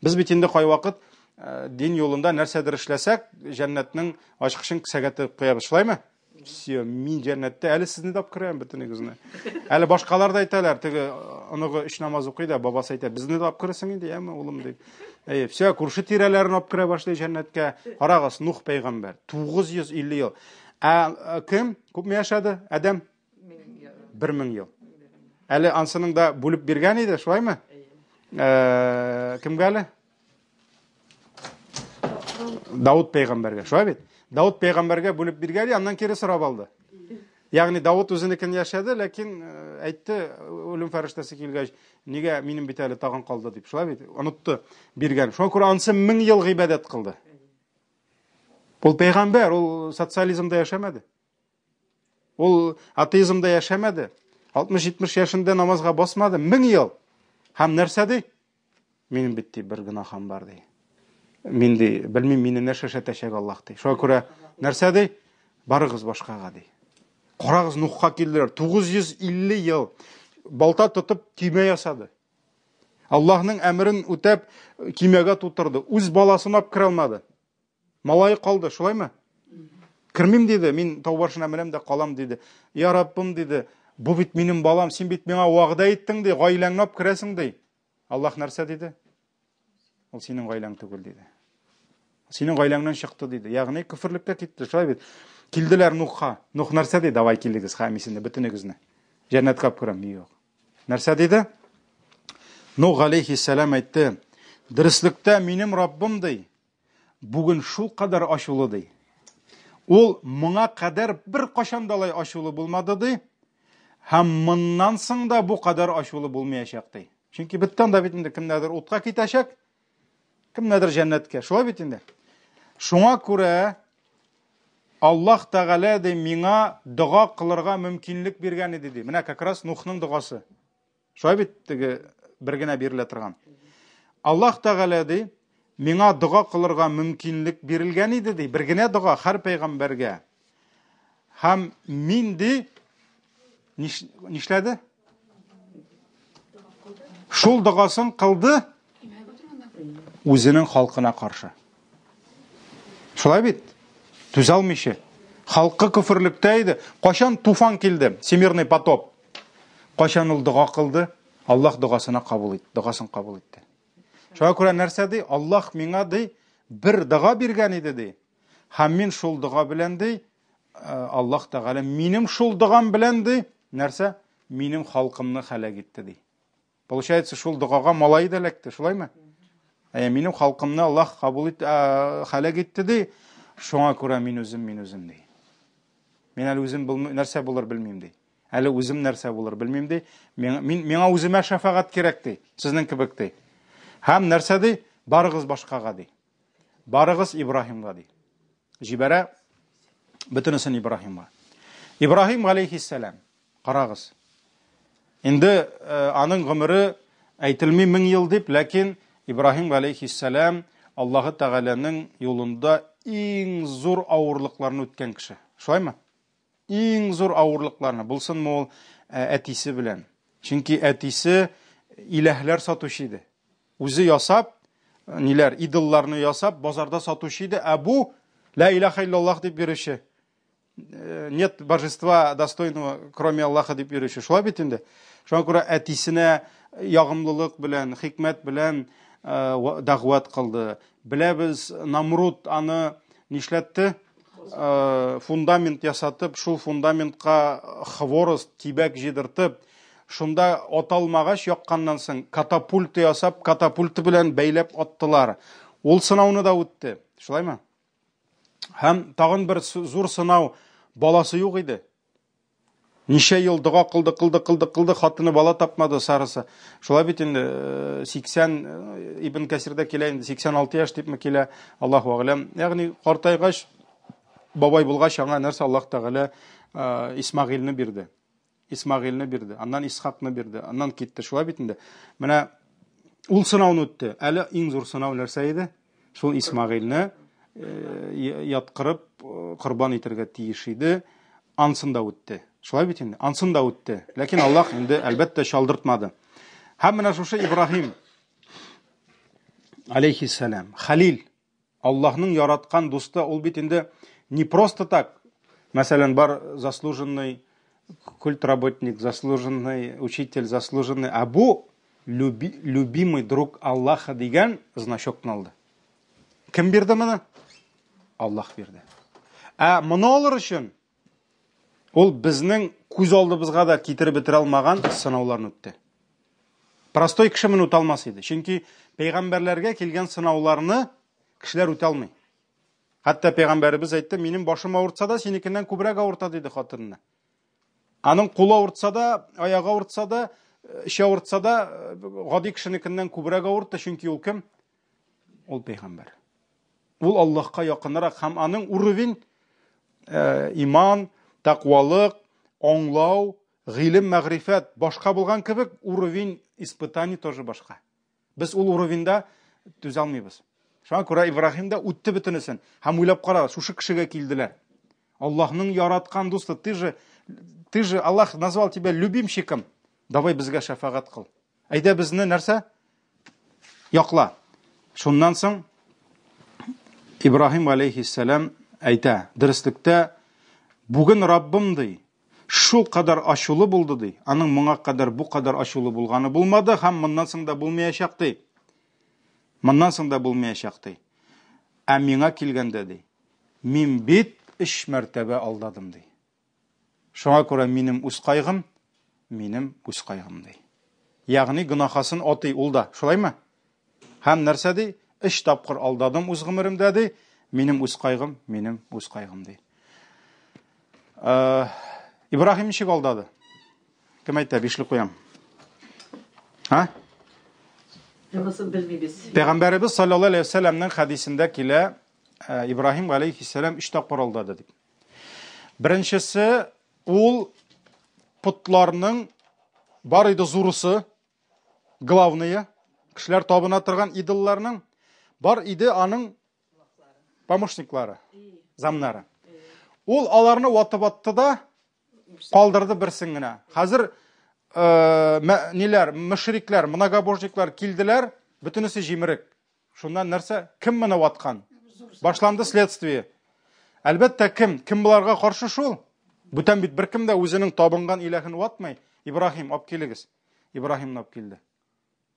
Без бит инде кайвакыт э, дин юлында нәрсәдер эшләсәк, җәннәтнең ачкычын кесәгә тыгып куябыз, шулаймы? Все, мин җәннәттә, әле сезне дә керәм бөтенегезне. Әле башкалар да әйтәләр, теге оныгы өч намаз укый да, бабасы әйтә, безне дә алып керәсең инде, яме, улым дип. Әйе, все, күрше тирәләрен алып керә башлый җәннәткә. Карагыз, Нух пәйгамбәр, 950 ел. Ә кем күпме яшәде? Адәм? 1000 ел. Әле ансының да бүлеп биргән иде, шулаймы? Э, кемгә әле? Дауд пәйгамбәргә, шулай бит? Дауд пәйгамбәргә бүлеп биргән, аннан кире сорап алды. Ягъни Дауд үзенекен яшәде, ләкин э, әйтте, үлем фәрештәсе килгәч, нигә минем бит әле тагын калды дип, шулай бит? Онытты биргән. Шуңа күрә ансы 1000 ел гыйбадәт кылды. Ул пәйгамбәр, ул социализмда яшәмәде. Ул атеизмда яшәмәде. 60-70 яшендә намазга басмады. 1000 ел. Һәм нәрсә ди? Минем бит ди бер гөнаһым бар ди. Мин ди, белмим мине нәрсә эшләтәчәк Аллаһ ди. Шуңа күрә нәрсә ди? Барыгыз башкага ди. Карагыз, Нухка килделәр. 950 ел балта тотып көймә ясады. Аллаһның әмерен үтәп көймәгә тутырды. Үз баласын алып керә алмады. Малае калды, шулаймы? Кермим диде, мин тау башына менәм дә калам диде. Я Раббым диде, бу бит минем балам, син бит миңа вәгъдә иттең ди, гаиләңне алып керәсең ди. Аллаһ нәрсә диде? Ул синең гаиләң түгел диде. Синең гаиләңнән чыкты диде. Ягъни көферлеккә китте, шулай бит. Килделәр Нухка. Нух нәрсә ди? Давай килегез, хәмисенне, бөтенегезне. Җәннәткә алып керәм. Юк. Нәрсә диде? Нух алейхиссәлам әйтте: "Дөреслектә минем Раббым ди, бүген шул кадәр ачулы ди. Ул моңа кадәр бер кашан да алай ачулы булмады ди. Һәм моннан соң да бу кадәр ачулы булмаячак ди. Чөнки беттән дә бит инде кемнәрдер утка китәчәк, кемнәрдер җәннәткә. Шулай бит инде. Шуңа күрә Аллаһ Тәгалә ди миңа дога кылырга мөмкинлек биргән иде ди. Менә как раз Нухның догасы. Шулай бит теге бер генә бирелә торган. Аллаһ Тәгалә ди, миңа дога кылырга мөмкинлек бирелгән иде ди, бер генә дога һәр пәйгамбәргә. Һәм мин ди нишләде? Шул догасын кылды үзенең халкына каршы. Шулай бит? Түзә алмыйча. Халкы көферлектә иде. Кайчан туфан килде, всемирный потоп. Кайчан ул дога кылды, Аллаһ догасына кабул итте, догасын кабул итте. Шуңа күрә нәрсә ди? Аллаһ миңа ди бер дога биргән иде ди. Һәм мин шул дога белән ди, э, Аллаһ Тәгалә минем шул догам белән ди, нәрсә? Минем халкымны һәлак итте ди. Получается, шул догага малай да эләкте, шулаймы? Ә минем халкымны Аллаһ кабул ит, халәк итте ди. Шуңа күрә мин үзем, мин үзем ди. Мин әле үзем нәрсә булыр белмим ди. Әле үзем нәрсә булыр белмим ди. Миңа, мин, миңа үземә шәфәгать кирәк ди. Сезнең кебек ди. Һәм нәрсә ди? Барыгыз башкага ди. Барыгыз Ибраһимга ди. Җибәрә бөтенесен Ибраһимга. Ибраһим алейхиссәлам Карагыз. Инде э, аның гомере әйтелми мең ел дип, ләкин Ибраһим галәйһиссәлам Аллаһы Тәгаләнең юлында иң зур авырлыкларны үткән кеше. Шулаймы? Иң зур авырлыкларны, булсынмы ул э, әтисе белән. Чөнки әтисе иләһләр сатучы иде. Үзе ясап, ниләр, идолларны ясап, базарда сатучы иде, ә бу ла илаха иллаллаһ дип йөрүче. Э, нет божества достойного, кроме Аллаха дип йөрүче. Шулай бит инде. Шуңа күрә әтисенә ягымлылык белән, хикмәт белән э, дәгъват кылды. Беләбез, Намруд аны нишләтте? Э, фундамент ясатып, шул фундаментка хворост, кибәк җыйдыртып, шунда аталмагач якканнан соң катапульта ясап, катапульта белән бәйләп аттылар. Ул сынауны да үтте. Шулаймы? Һәм тагын бер зур сынау, баласы юк иде. Ничә ел дога кылды, кылды, кылды, кылды, хатыны бала тапмады, Сарасы. Шулай бит инде, 80, Ибн Кәсирдә килә инде, 86 яшь дипме килә, Аллаһу әгъләм. Ягъни картайгач, бабай булгач, аңа нәрсә Аллаһ Тәгалә Исмагыйльне бирде. Исмагыйльне бирде, аннан Исхакны бирде, аннан китте. Шулай бит инде. Менә ул сынауны үтте. Әле иң зур сынау нәрсә иде? Шул Исмагыйльне яткырып корбан итәргә тиеш иде. Ансын да үтте. Шулай бит инде. Ансын да үтте. Ләкин Аллаһ инде әлбәттә чалдыртмады. Һәм менә шушы Ибраһим алейхиссалам, Халил, Аллаһның яраткан дусты, ул бит инде не просто так. Мәсәлән, бар заслуженный культработник, заслуженный учитель, заслуженный, а бу любимый друг Аллаха дигән значокны алды. Кем бирде моны? Аллаһ бирде. Ә моны алыр өчен ул безнең күз алдыбызга да китереп бетерә алмаган сынауларны үтте. Простой кеше моны үтә алмас иде. Чөнки пәйгамбәрләргә килгән сынауларны кешеләр үтә алмый. Хәтта пәйгамбәребез әйтте, минем башым авыртса да, синекеннән күбрәк авырта, диде хатынына. Аның кулы авыртса да, аягы авыртса да, эче авыртса да, гади кешенекеннән күбрәк авыртты, чөнки ул кем? Ул пәйгамбәр. Ул Аллаһка якынрак һәм аның уровень э, иман, тәкъвалык, аңлау, гыйлем, мәгърифәт башка булган кебек, уровень испытаний тоже башка. Без ул уровеньда түзә алмыйбыз. Шуңа күрә Ибраһим да үтте бөтенесен. Һәм уйлап кара, шушы кешегә килделәр. Аллаһның яраткан дусты, ты же, ты же Аллаһ назвал тебя любимчиком. Давай безгә шәфәгать кыл. Әйдә безне нәрсә? Якла. Шуннан соң Ибраһим алейхиссәлам әйтә, дөреслектә бүген Раббым ди, шул кадәр ачулы булды ди. Аның моңа кадәр бу кадәр ачулы булганы булмады һәм моннан соң да булмаячак ди. Моннан соң да булмаячак ди. Ә миңа килгәндә ди, мин бит өч мәртәбә алдадым ди. Шуңа күрә минем үз кайгым, минем үз кайгым ди. Ягъни гөнаһасын атый ул да, шулаймы? Һәм нәрсә ди? Өч тапкыр алдадым үз гомеремдә ди. Минем үз кайгым, минем үз кайгым ди. Э, Ибраһим ничек алдады? Кем әйтә, бишле куям. А? Монысын белмибез. Пәйгамбәребез саллаллаһу алейһи вәсәлләмнең хәдисендә килә, э, Ибраһим алейхиссәлам өч тапкыр алдады дип. Беренчесе ул потларның бар иде зурысы, главные, кешеләр табына торган идолларның бар иде аның помощниклары, замнары. Ул аларны ватып атты да калдырды берсен генә. Хәзер э, ниләр, мөшрикләр, многобожниклар килделәр, бөтенесе җимерек. Шуннан нәрсә? Кем моны ваткан? Башланды следствие. Әлбәттә, кем? Кем боларга каршы шул? Бүтән бит беркем дә үзенең табынган иләһен ватмый. Ибраһим, алып килегез. Ибраһимны алып килде.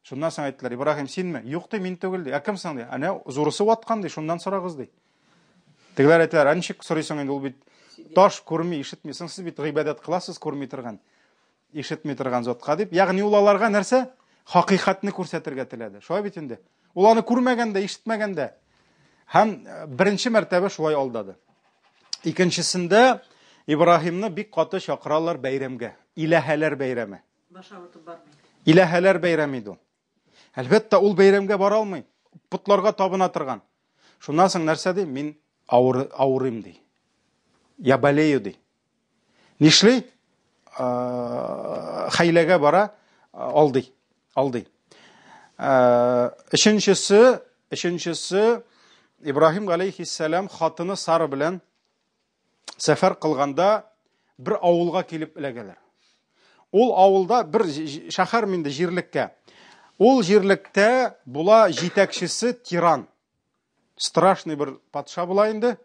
Шуннан соң әйттеләр, Ибраһим, синме? Юк ди, мин түгел ди. Ә кем соң ди? Әнә зурысы ваткан ди, шуннан сорагыз ди. Тегеләр әйтәләр, ә ничек сорыйсың инде, ул бит таш күрми, ишетми. Соң сез бит гыйбадәт кыласыз күрми торган. ишетми торган затка дип. Ягъни ул аларга нәрсә? Хакыйкатьне күрсәтергә теләде. Шулай бит инде. Ул аны күрмәгән дә, ишетмәгән дә. Һәм э, беренче мәртәбә шулай алдады. Икенчесендә Ибраһимны бик каты чакыралар бәйрәмгә. Иләһәләр бәйрәме. Баш авыртып бармый. Иләһәләр бәйрәме иде ул. Әлбәттә, ул бәйрәмгә бара алмый. Потларга табына торган. Шуннан соң нәрсә ди? Мин авыр, авырыйм ди. Я болею ди. Нишли? Хәйләгә бара, алдый. Алдый. Өченчесе, өченчесе Ибраһим галәйһиссәлам хатыны Сара белән сәфәр кылганда бер авылга килеп эләгәләр. Ул авылда бер шәһәр инде җирлеккә. Ул җирлектә була җитәкчесе тиран. Страшный бер патша була инде.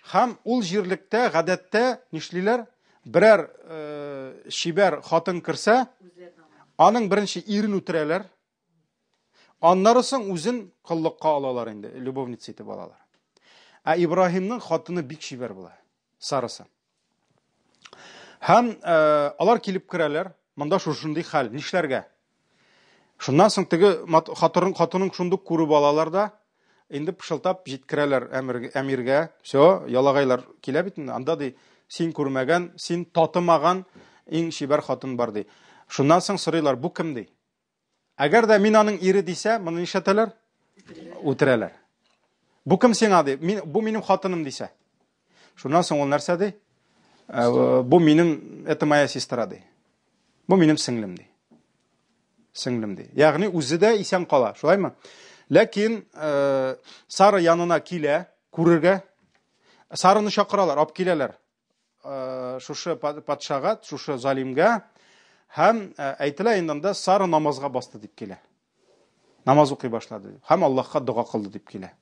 Һәм ул җирлектә гадәттә нишлиләр? Берәр э, чибәр хатын керсә, аның беренче ирен үтерәләр. Аннары соң үзен коллыкка алалар инде, любовница итеп алалар. Ә Ибраһимның хатыны бик чибәр була, Сарасы. Һәм э, алар килеп керәләр, монда шушындый хәл, нишләргә? Шуннан соң теге хатынын, хатынын шундук күреп алалар да, инде пышылтап җиткерәләр әмир, әмиргә. Все, ялагайлар килә бит инде. Анда ди, син күрмәгән, син татымаган Иң чибәр хатын бар ди. Шуннан соң сорыйлар, бу кем ди? Әгәр дә мин аның ире дисә, моны нишләтәләр? Үтерәләр. Бу кем сиңа ди? Мин, бу минем хатыным дисә. Шуннан соң ул нәрсә ди? Э, бу минем, это моя сестра ди. Бу минем сеңлем ди. Сеңлем ди. Ягъни үзе дә исән кала, шулаймы? Ләкин э, Сара янына килә, күрергә. Сараны чакыралар, алып киләләр. Э, шушы патшага, шушы залимгә һәм э, әйтелә инде анда Сара намазга басты дип килә. Намаз укый башлады дип. Һәм Аллаһка дога кылды дип килә.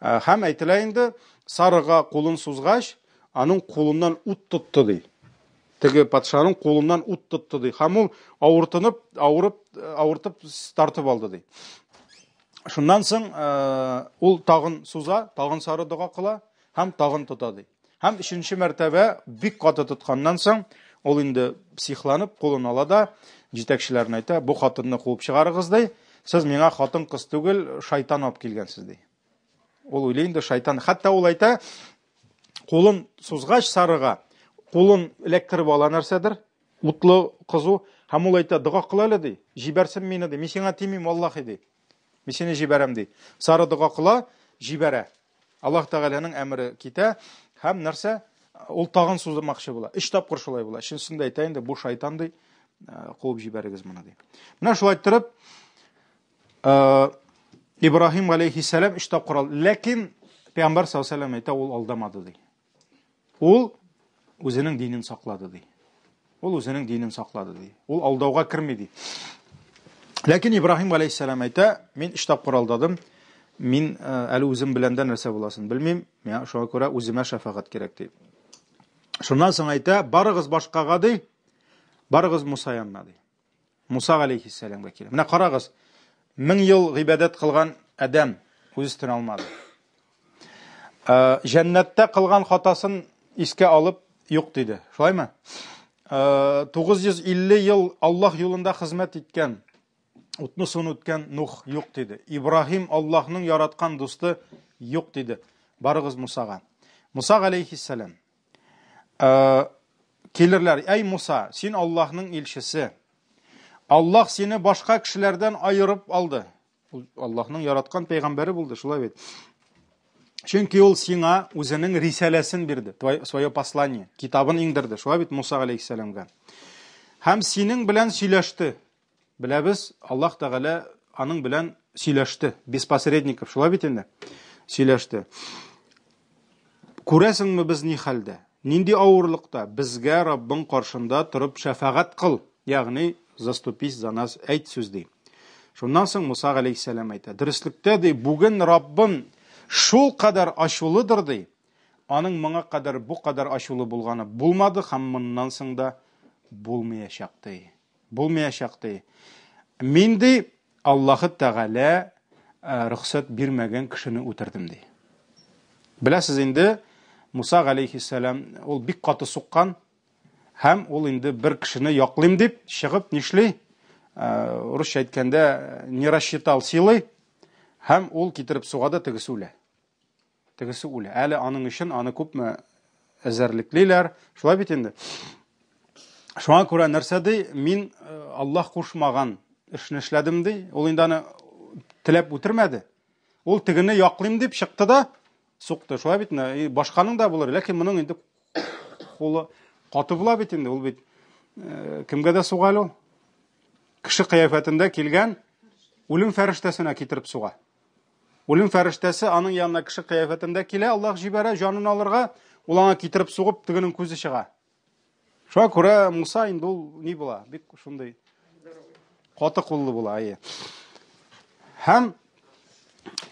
Э, һәм әйтелә инде Сарага кулын сузгач, аның кулыннан ут тотты ди. Теге патшаның кулыннан ут тотты ди. Һәм ул авыртынып, авырып, авыртып тартып алды ди. Шуннан соң ул тагын суза, тагын сары дога кыла һәм тагын тота ди. Һәм өченче мәртәбә бик каты тотканнан соң, ул инде психланып кулын ала да җитәкчеләренә әйтә, бу хатынны куып чыгарыгыз ди. Сез миңа хатын-кыз түгел, шайтан алып килгәнсез ди. Ул уйлый инде шайтан. Хәтта ул әйтә, кулын сузгач сарыга, кулын эләктереп ала нәрсәдер, утлы кызу, һәм ул әйтә, дога кыл әле ди, җибәрсен мине ди, мин сиңа тимим, валлахи ди. Мин сине җибәрәм ди. Сары дога кыла, җибәрә. Аллаһ Тәгаләнең әмере китә һәм нәрсә? Ул тагын суздырмакчы була. Өч тапкыр шулай була. Өченчесендә әйтә инде, бу шайтан ди, э, куып җибәрегез моны ди. Менә шулай иттереп, э, Ибраһим алейхиссәлам өч тапкыр алды. Ләкин Пәйгамбәр саллаллаһу алейһи әйтә, ул алдамады ди. Ул үзенең динен саклады ди. Ул үзенең динен саклады ди. Ул алдауга керми ди. Ләкин Ибраһим галәйһиссәлам әйтә, мин өч тапкыр алдадым. Мин э, әле үзем белән дә нәрсә буласын белмим. Миңа шуңа күрә үземә шәфәгать кирәк ди. Шуннан соң әйтә, барыгыз башкага ди. Барыгыз Муса янына ди. Муса галәйһиссәламгә килә. Менә карагыз, мең ел гыйбадәт кылган адәм үз өстенә алмады. Э, җәннәттә кылган хатасын искә алып, юк диде. Шулаймы? 950 э, ел Аллаһ юлында хезмәт иткән, утны суны үткән Нух юк диде. Ибраһим Аллаһның яраткан дусты юк диде. Барыгыз Мусага. Муса галәйһиссәлам. Э, килерләр, әй Муса, син Аллаһның илчесе. Аллаһ сине башка кешеләрдән аерып алды. Ул Аллаһның яраткан пәйгамбәре булды, шулай бит. Чөнки ул сиңа үзенең рисаләсен бирде, свое послание, китабын иңдерде, шулай бит Муса алейхиссәламгә. Һәм синең белән сөйләште. Беләбез, Аллаһ Тәгалә аның белән сөйләште, без посредников, шулай бит инде? Сөйләште. Күрәсеңме без ни хәлдә? Нинди авырлыкта? Безгә Раббың каршында торып шәфәгать кыл, ягъни заступись за нас, әйт сүз ди. Шуннан соң Муса галәйһиссәлам әйтә, дөреслектә ди, бүген Раббым шул кадәр ачулыдыр ди, аның моңа кадәр бу кадәр ачулы булганы булмады һәм моннан соң да булмаячак ди. Булмаячак ди. Мин ди, Аллаһы Тәгалә э, рөхсәт бирмәгән кешене үтердем ди. Беләсез инде, Муса галәйһиссәлам ул бик каты суккан һәм ул инде бер кешене яклыйм дип чыгып нишли? Э, урысча әйткәндә, не рассчитал силы һәм ул китереп суга да тегесе үлә. Тегесе үлә. Әле аның өчен аны күпме эзәрлеклиләр. Шулай бит инде. Шуңа күрә нәрсә ди? Мин э, Аллаһ кушмаган эшне эшләдем ди. Ул инде аны теләп үтермәде. Ул тегене яклыйм дип чыкты да сукты. Шулай бит инде. Башканың да булыр, ләкин моның инде кулы каты була бит инде. Ул бит э, кемгә дә суга әле ул. Кеше кыяфәтендә килгән үлем фәрештәсенә китереп суга. Үлем фәрештәсе аның янына кеше кыяфәтендә килә, Аллаһ җибәрә җанын алырга, ул аңа китереп сугып, тегенең күзе чыга. Шуңа күрә Муса инде ул ни була? Бик шундый каты куллы була, әйе. Һәм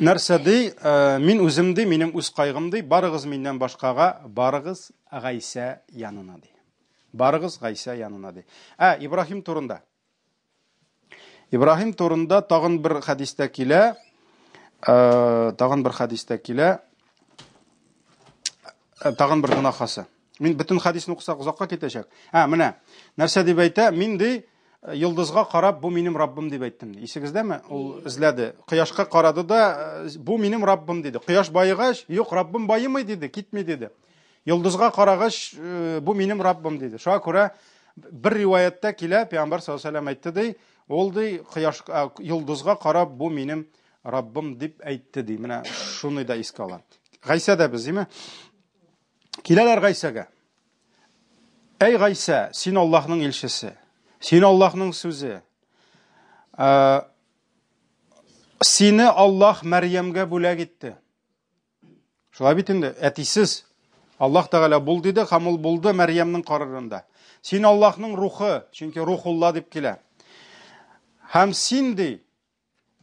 нәрсә ди? Э, мин үзем ди, минем үз кайгым ди, барыгыз миннән башкага, барыгыз Гайсә янына ди. Барыгыз Гайсә янына ди. Ә Ибраһим турында. Ибраһим турында тагын бер хәдистә килә, э, тагын бер хәдистә килә, э, тагын бер гөнаһасы. Мин бөтен хәдисне укысак озакка китәчәк. Ә, менә, нәрсә дип әйтә? Мин ди, э, йолдызга карап, бу минем Раббым дип әйттем. Исегездәме? Ул эзләде. Кояшка карады да, бу минем Раббым диде. Кояш баегач, юк, Раббым баемый диде, китми диде. Йолдызга карагач, бу минем Раббым диде. Шуңа күрә Бер риваятьтә килә, пәйгамбәр саллаллаһу алейһи әйтте ди, ул ди кояш йолдызга карап, бу минем Раббым дип әйтте ди. Менә шуны да искә ала. Гайсә дә без, димме? Киләләр Гайсәгә. Әй Гайсә, син Аллаһның илчесе. Син Аллаһның сүзе. Сине Аллаһ Мәрьямгә бүләк итте. Шулай бит инде, әтисез. Аллаһ Тәгалә бул диде һәм ул булды Мәрьямнең карарында. Син Аллаһның рухы, чөнки Рухулла дип килә. Һәм син ди,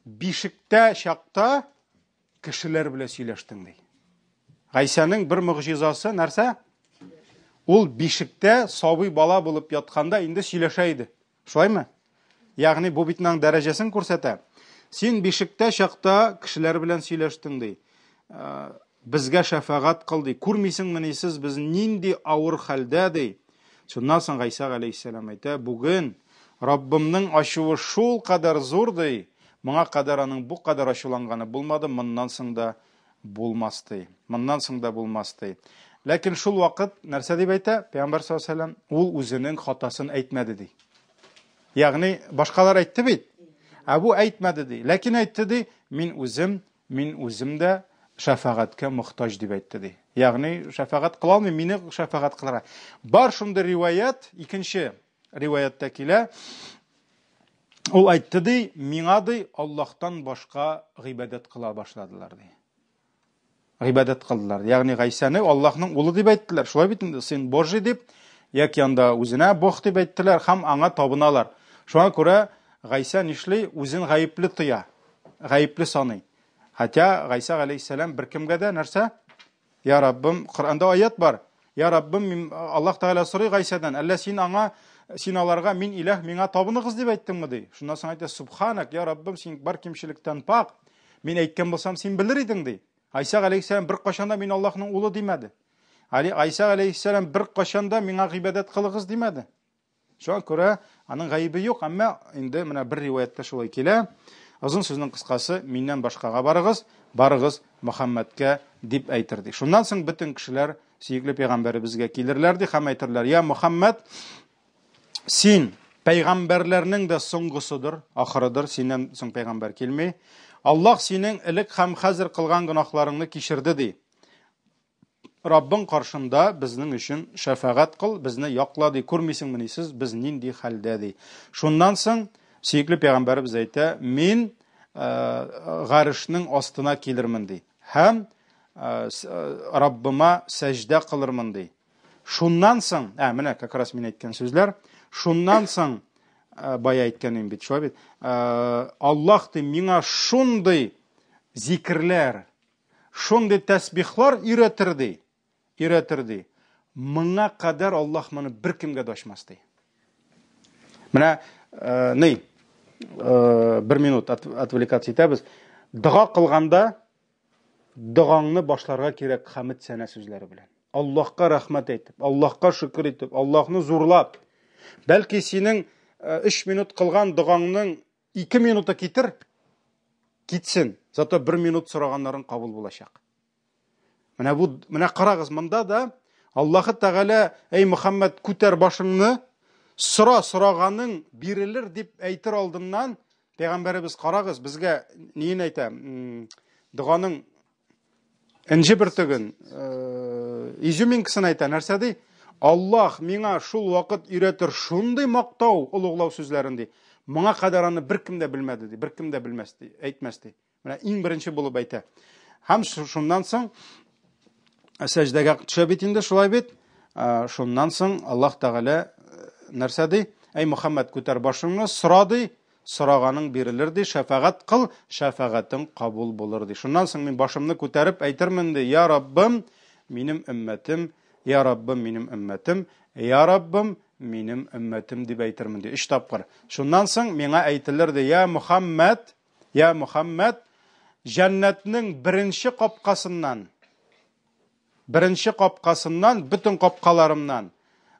бишектә чакта кешеләр белән сөйләштең ди. Гайсәнең бер могҗизасы нәрсә? Ул бишектә сабый бала булып ятканда инде сөйләшә иде. Шулаймы? Ягъни бу бит аның дәрәҗәсен күрсәтә. Син бишектә чакта кешеләр белән сөйләштең ди. Э, безгә шәфәгать кыл ди. Күрмисеңмени сез без нинди авыр хәлдә ди. Шуннан соң Гайсә галәйһиссәлам әйтә, бүген Раббымның ачуы шул кадәр зур ди. Моңа кадәр аның бу кадәр ачуланганы булмады, моннан соң да булмас ди. Моннан соң да булмас ди. Ләкин шул вакыт нәрсә дип әйтә? Пәйгамбәр саллаллаһу алейһи вәсәлләм ул үзенең хатасын әйтмәде ди. Ягъни башкалар әйтте бит. Ә бу әйтмәде ди. Ләкин әйтте ди, мин үзем, мин үзем дә шәфәгатькә мохтаҗ дип әйтте ди. Ягъни шәфәгать кыла алмыйм, мине шәфәгать кылырга. Бар шундый риваять, икенче риваятьтә килә. Ул әйтте ди, миңа ди, Аллаһтан башка гыйбадәт кыла башладылар ди. Гыйбадәт кылдылар. Ягъни Гайсәне Аллаһның улы дип әйттеләр. Шулай бит инде, сын Божий дип, яки анда үзенә Бог дип әйттеләр һәм аңа табыналар. Шуңа күрә Гайсә нишли? Үзен гаепле тоя, гаепле саный. Хотя Гайсә галәйһиссәлам беркемгә дә нәрсә? Я Раббым, Коръәндә аят бар. Я Раббым, мин Аллаһ Тәгалә сорый Гайсәдән, әллә син аңа, син аларга мин иләһ, миңа табыныгыз дип әйттеңме ди. Шуннан соң әйтә, Субханак, я Раббым, син бар кимчелектән пак. Мин әйткән булсам, син белер идең ди. Гайсә галәйһиссәлам бер кашан да мин Аллаһның улы димәде. Гайсә галәйһиссәлам бер кашан да миңа гыйбадәт кылыгыз димәде. Шуңа күрә аның гаебе юк, әмма инде менә бер риваятьтә шулай килә. Озын сүзнең кыскасы, миннән башкага барыгыз, барыгыз Мөхәммәдкә дип әйтер ди. Шуннан соң бөтен кешеләр сөекле пәйгамбәребезгә килерләр ди һәм әйтерләр: "Я Мөхәммәд, син пәйгамбәрләрнең дә соңгысыдыр, ахырыдыр, синнән соң пәйгамбәр килми. Аллаһ синең элек һәм хәзер кылган гөнаһларыңны кичерде ди. Раббың каршында безнең өчен шәфәгать кыл, безне якла, ди. Күрмисеңмени сез, без нинди хәлдә, ди. Шуннан соң сөекле пәйгамбәребез әйтә, мин э, гарешнең астына килермен, ди. Һәм э, э, Раббыма сәҗдә кылырмын, ди. Шуннан соң, ә, менә как раз мин әйткән сүзләр, шуннан соң бая әйткәнем бит, шулай бит, Аллаһ ди миңа шундый зикерләр, Шундый тәсбихлар өйрәтер ди, өйрәтер ди. Моңа кадәр Аллаһ моны беркемгә дә ачмас ди. Менә э, ни, э, бер минут отвлекаться итәбез. Дога кылганда догаңны башларга кирәк хәмед сәнә сүзләре белән. Аллаһка рәхмәт әйтеп, Аллаһка шөкер итеп, Аллаһны зурлап. Бәлки синең 3 э, минут кылган догаңның 2 минуты китер, китсен, зато бер минут сораганнарын кабул булачак. Менә бу, менә карагыз, монда да Аллаһы Тәгалә, әй Мөхәммәд, күтәр башыңны, сора, сораганың бирелер дип әйтер алдыннан пәйгамбәребез карагыз, безгә ниен әйтә? Доганың Энҗе бөртеген, э, изюминкасын әйтә, нәрсә ди? Аллаһ миңа шул вакыт өйрәтер шундый мактау, олуглау сүзләрен ди. Моңа кадәр аны беркем дә белмәде ди, беркем дә белмәс ди, әйтмәс ди. Менә иң беренче булып әйтә. Һәм шуннан соң сәҗдәгә төшә бит инде, шулай бит. Шуннан соң Аллаһ Тәгалә нәрсә ди? Әй Мөхәммәд, күтәр башыңны, сора ди, Сораганың бирелер, ди, шәфәгать кыл, шәфәгатең кабул булыр, ди. Шуннан соң мин башымны күтәреп әйтермен, ди, Я Раббым, минем өммәтем, Я Раббым, минем өммәтем, Я Раббым, минем өммәтем, дип әйтермен, ди, өч тапкыр. Шуннан соң миңа әйтелер, ди, Я Мөхәммәд, Я Мөхәммәд, җәннәтнең беренче капкасыннан, беренче капкасыннан, бөтен капкаларымнан,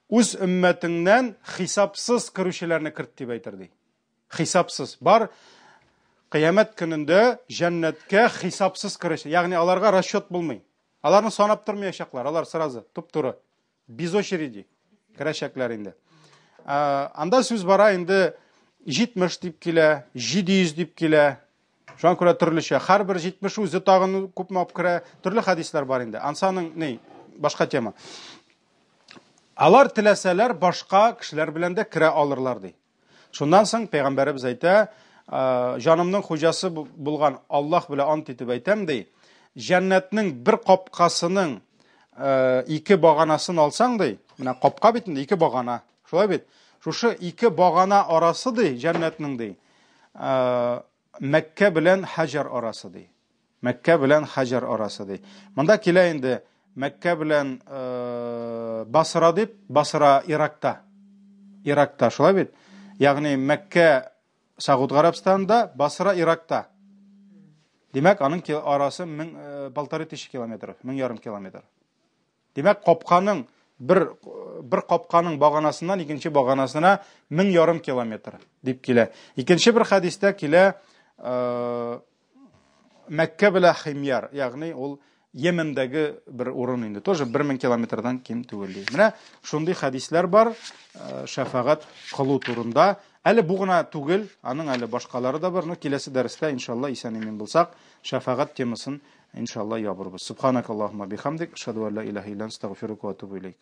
үз өммәтеңнән хисапсыз керүчеләрне керт, дип әйтер, ди. Хисапсыз. Бар кыямәт көнендә җәннәткә хисапсыз керүче, ягъни аларга расчет булмый. Аларны санап тормаячаклар, алар сразу туп-туры, без очереди керәчәкләр инде. Анда сүз бара инде 70 дип килә, 700 дип килә. Шуңа күрә төрлечә. Һәрбер 70 үзе тагын күпме алып керә. Төрле хәдисләр бар инде. Ансаның ни, башка тема. Алар теләсәләр башка кешеләр белән дә керә алырлар ди. Шуннан соң пәйгамбәребез әйтә, җанымның хуҗасы булган Аллаһ белән ант итеп әйтәм ди, җәннәтнең бер капкасының ике баганасын алсаң ди, менә капка бит инде ике багана, шулай бит? Шушы ике багана арасы ди, җәннәтнең ди, Мәккә белән Хаҗар арасы ди. Мәккә белән Хаҗар арасы ди. Монда килә инде Мәккә белән Басра дип, Басра Иракта. Иракта, шулай бит? Ягъни Мәккә Сауд Гарәбстанында, Басра Иракта. Димәк, аның арасы мең, полторы тысячи километров, мең ярым километр. Димәк, капканың бер бер капканың баганасыннан икенче баганасына 1500 километр дип килә. Икенче бер хәдистә килә Мәккә белән Химьяр, ягъни ул Йемендәге бер урын инде, тоже 1000 километрдан ким түгел ди. Менә шундый хәдисләр бар шәфәгать кылу турында. Әле бу гына түгел, аның әле башкалары да бар. Но киләсе дәрестә иншалла исән-имин булсак, шәфәгать темасын Иншалла ябырбыз. Субханакаллахума бихамдик, ашһаду ан ла илаһа илля анта, астагфирука ва атубу илейк.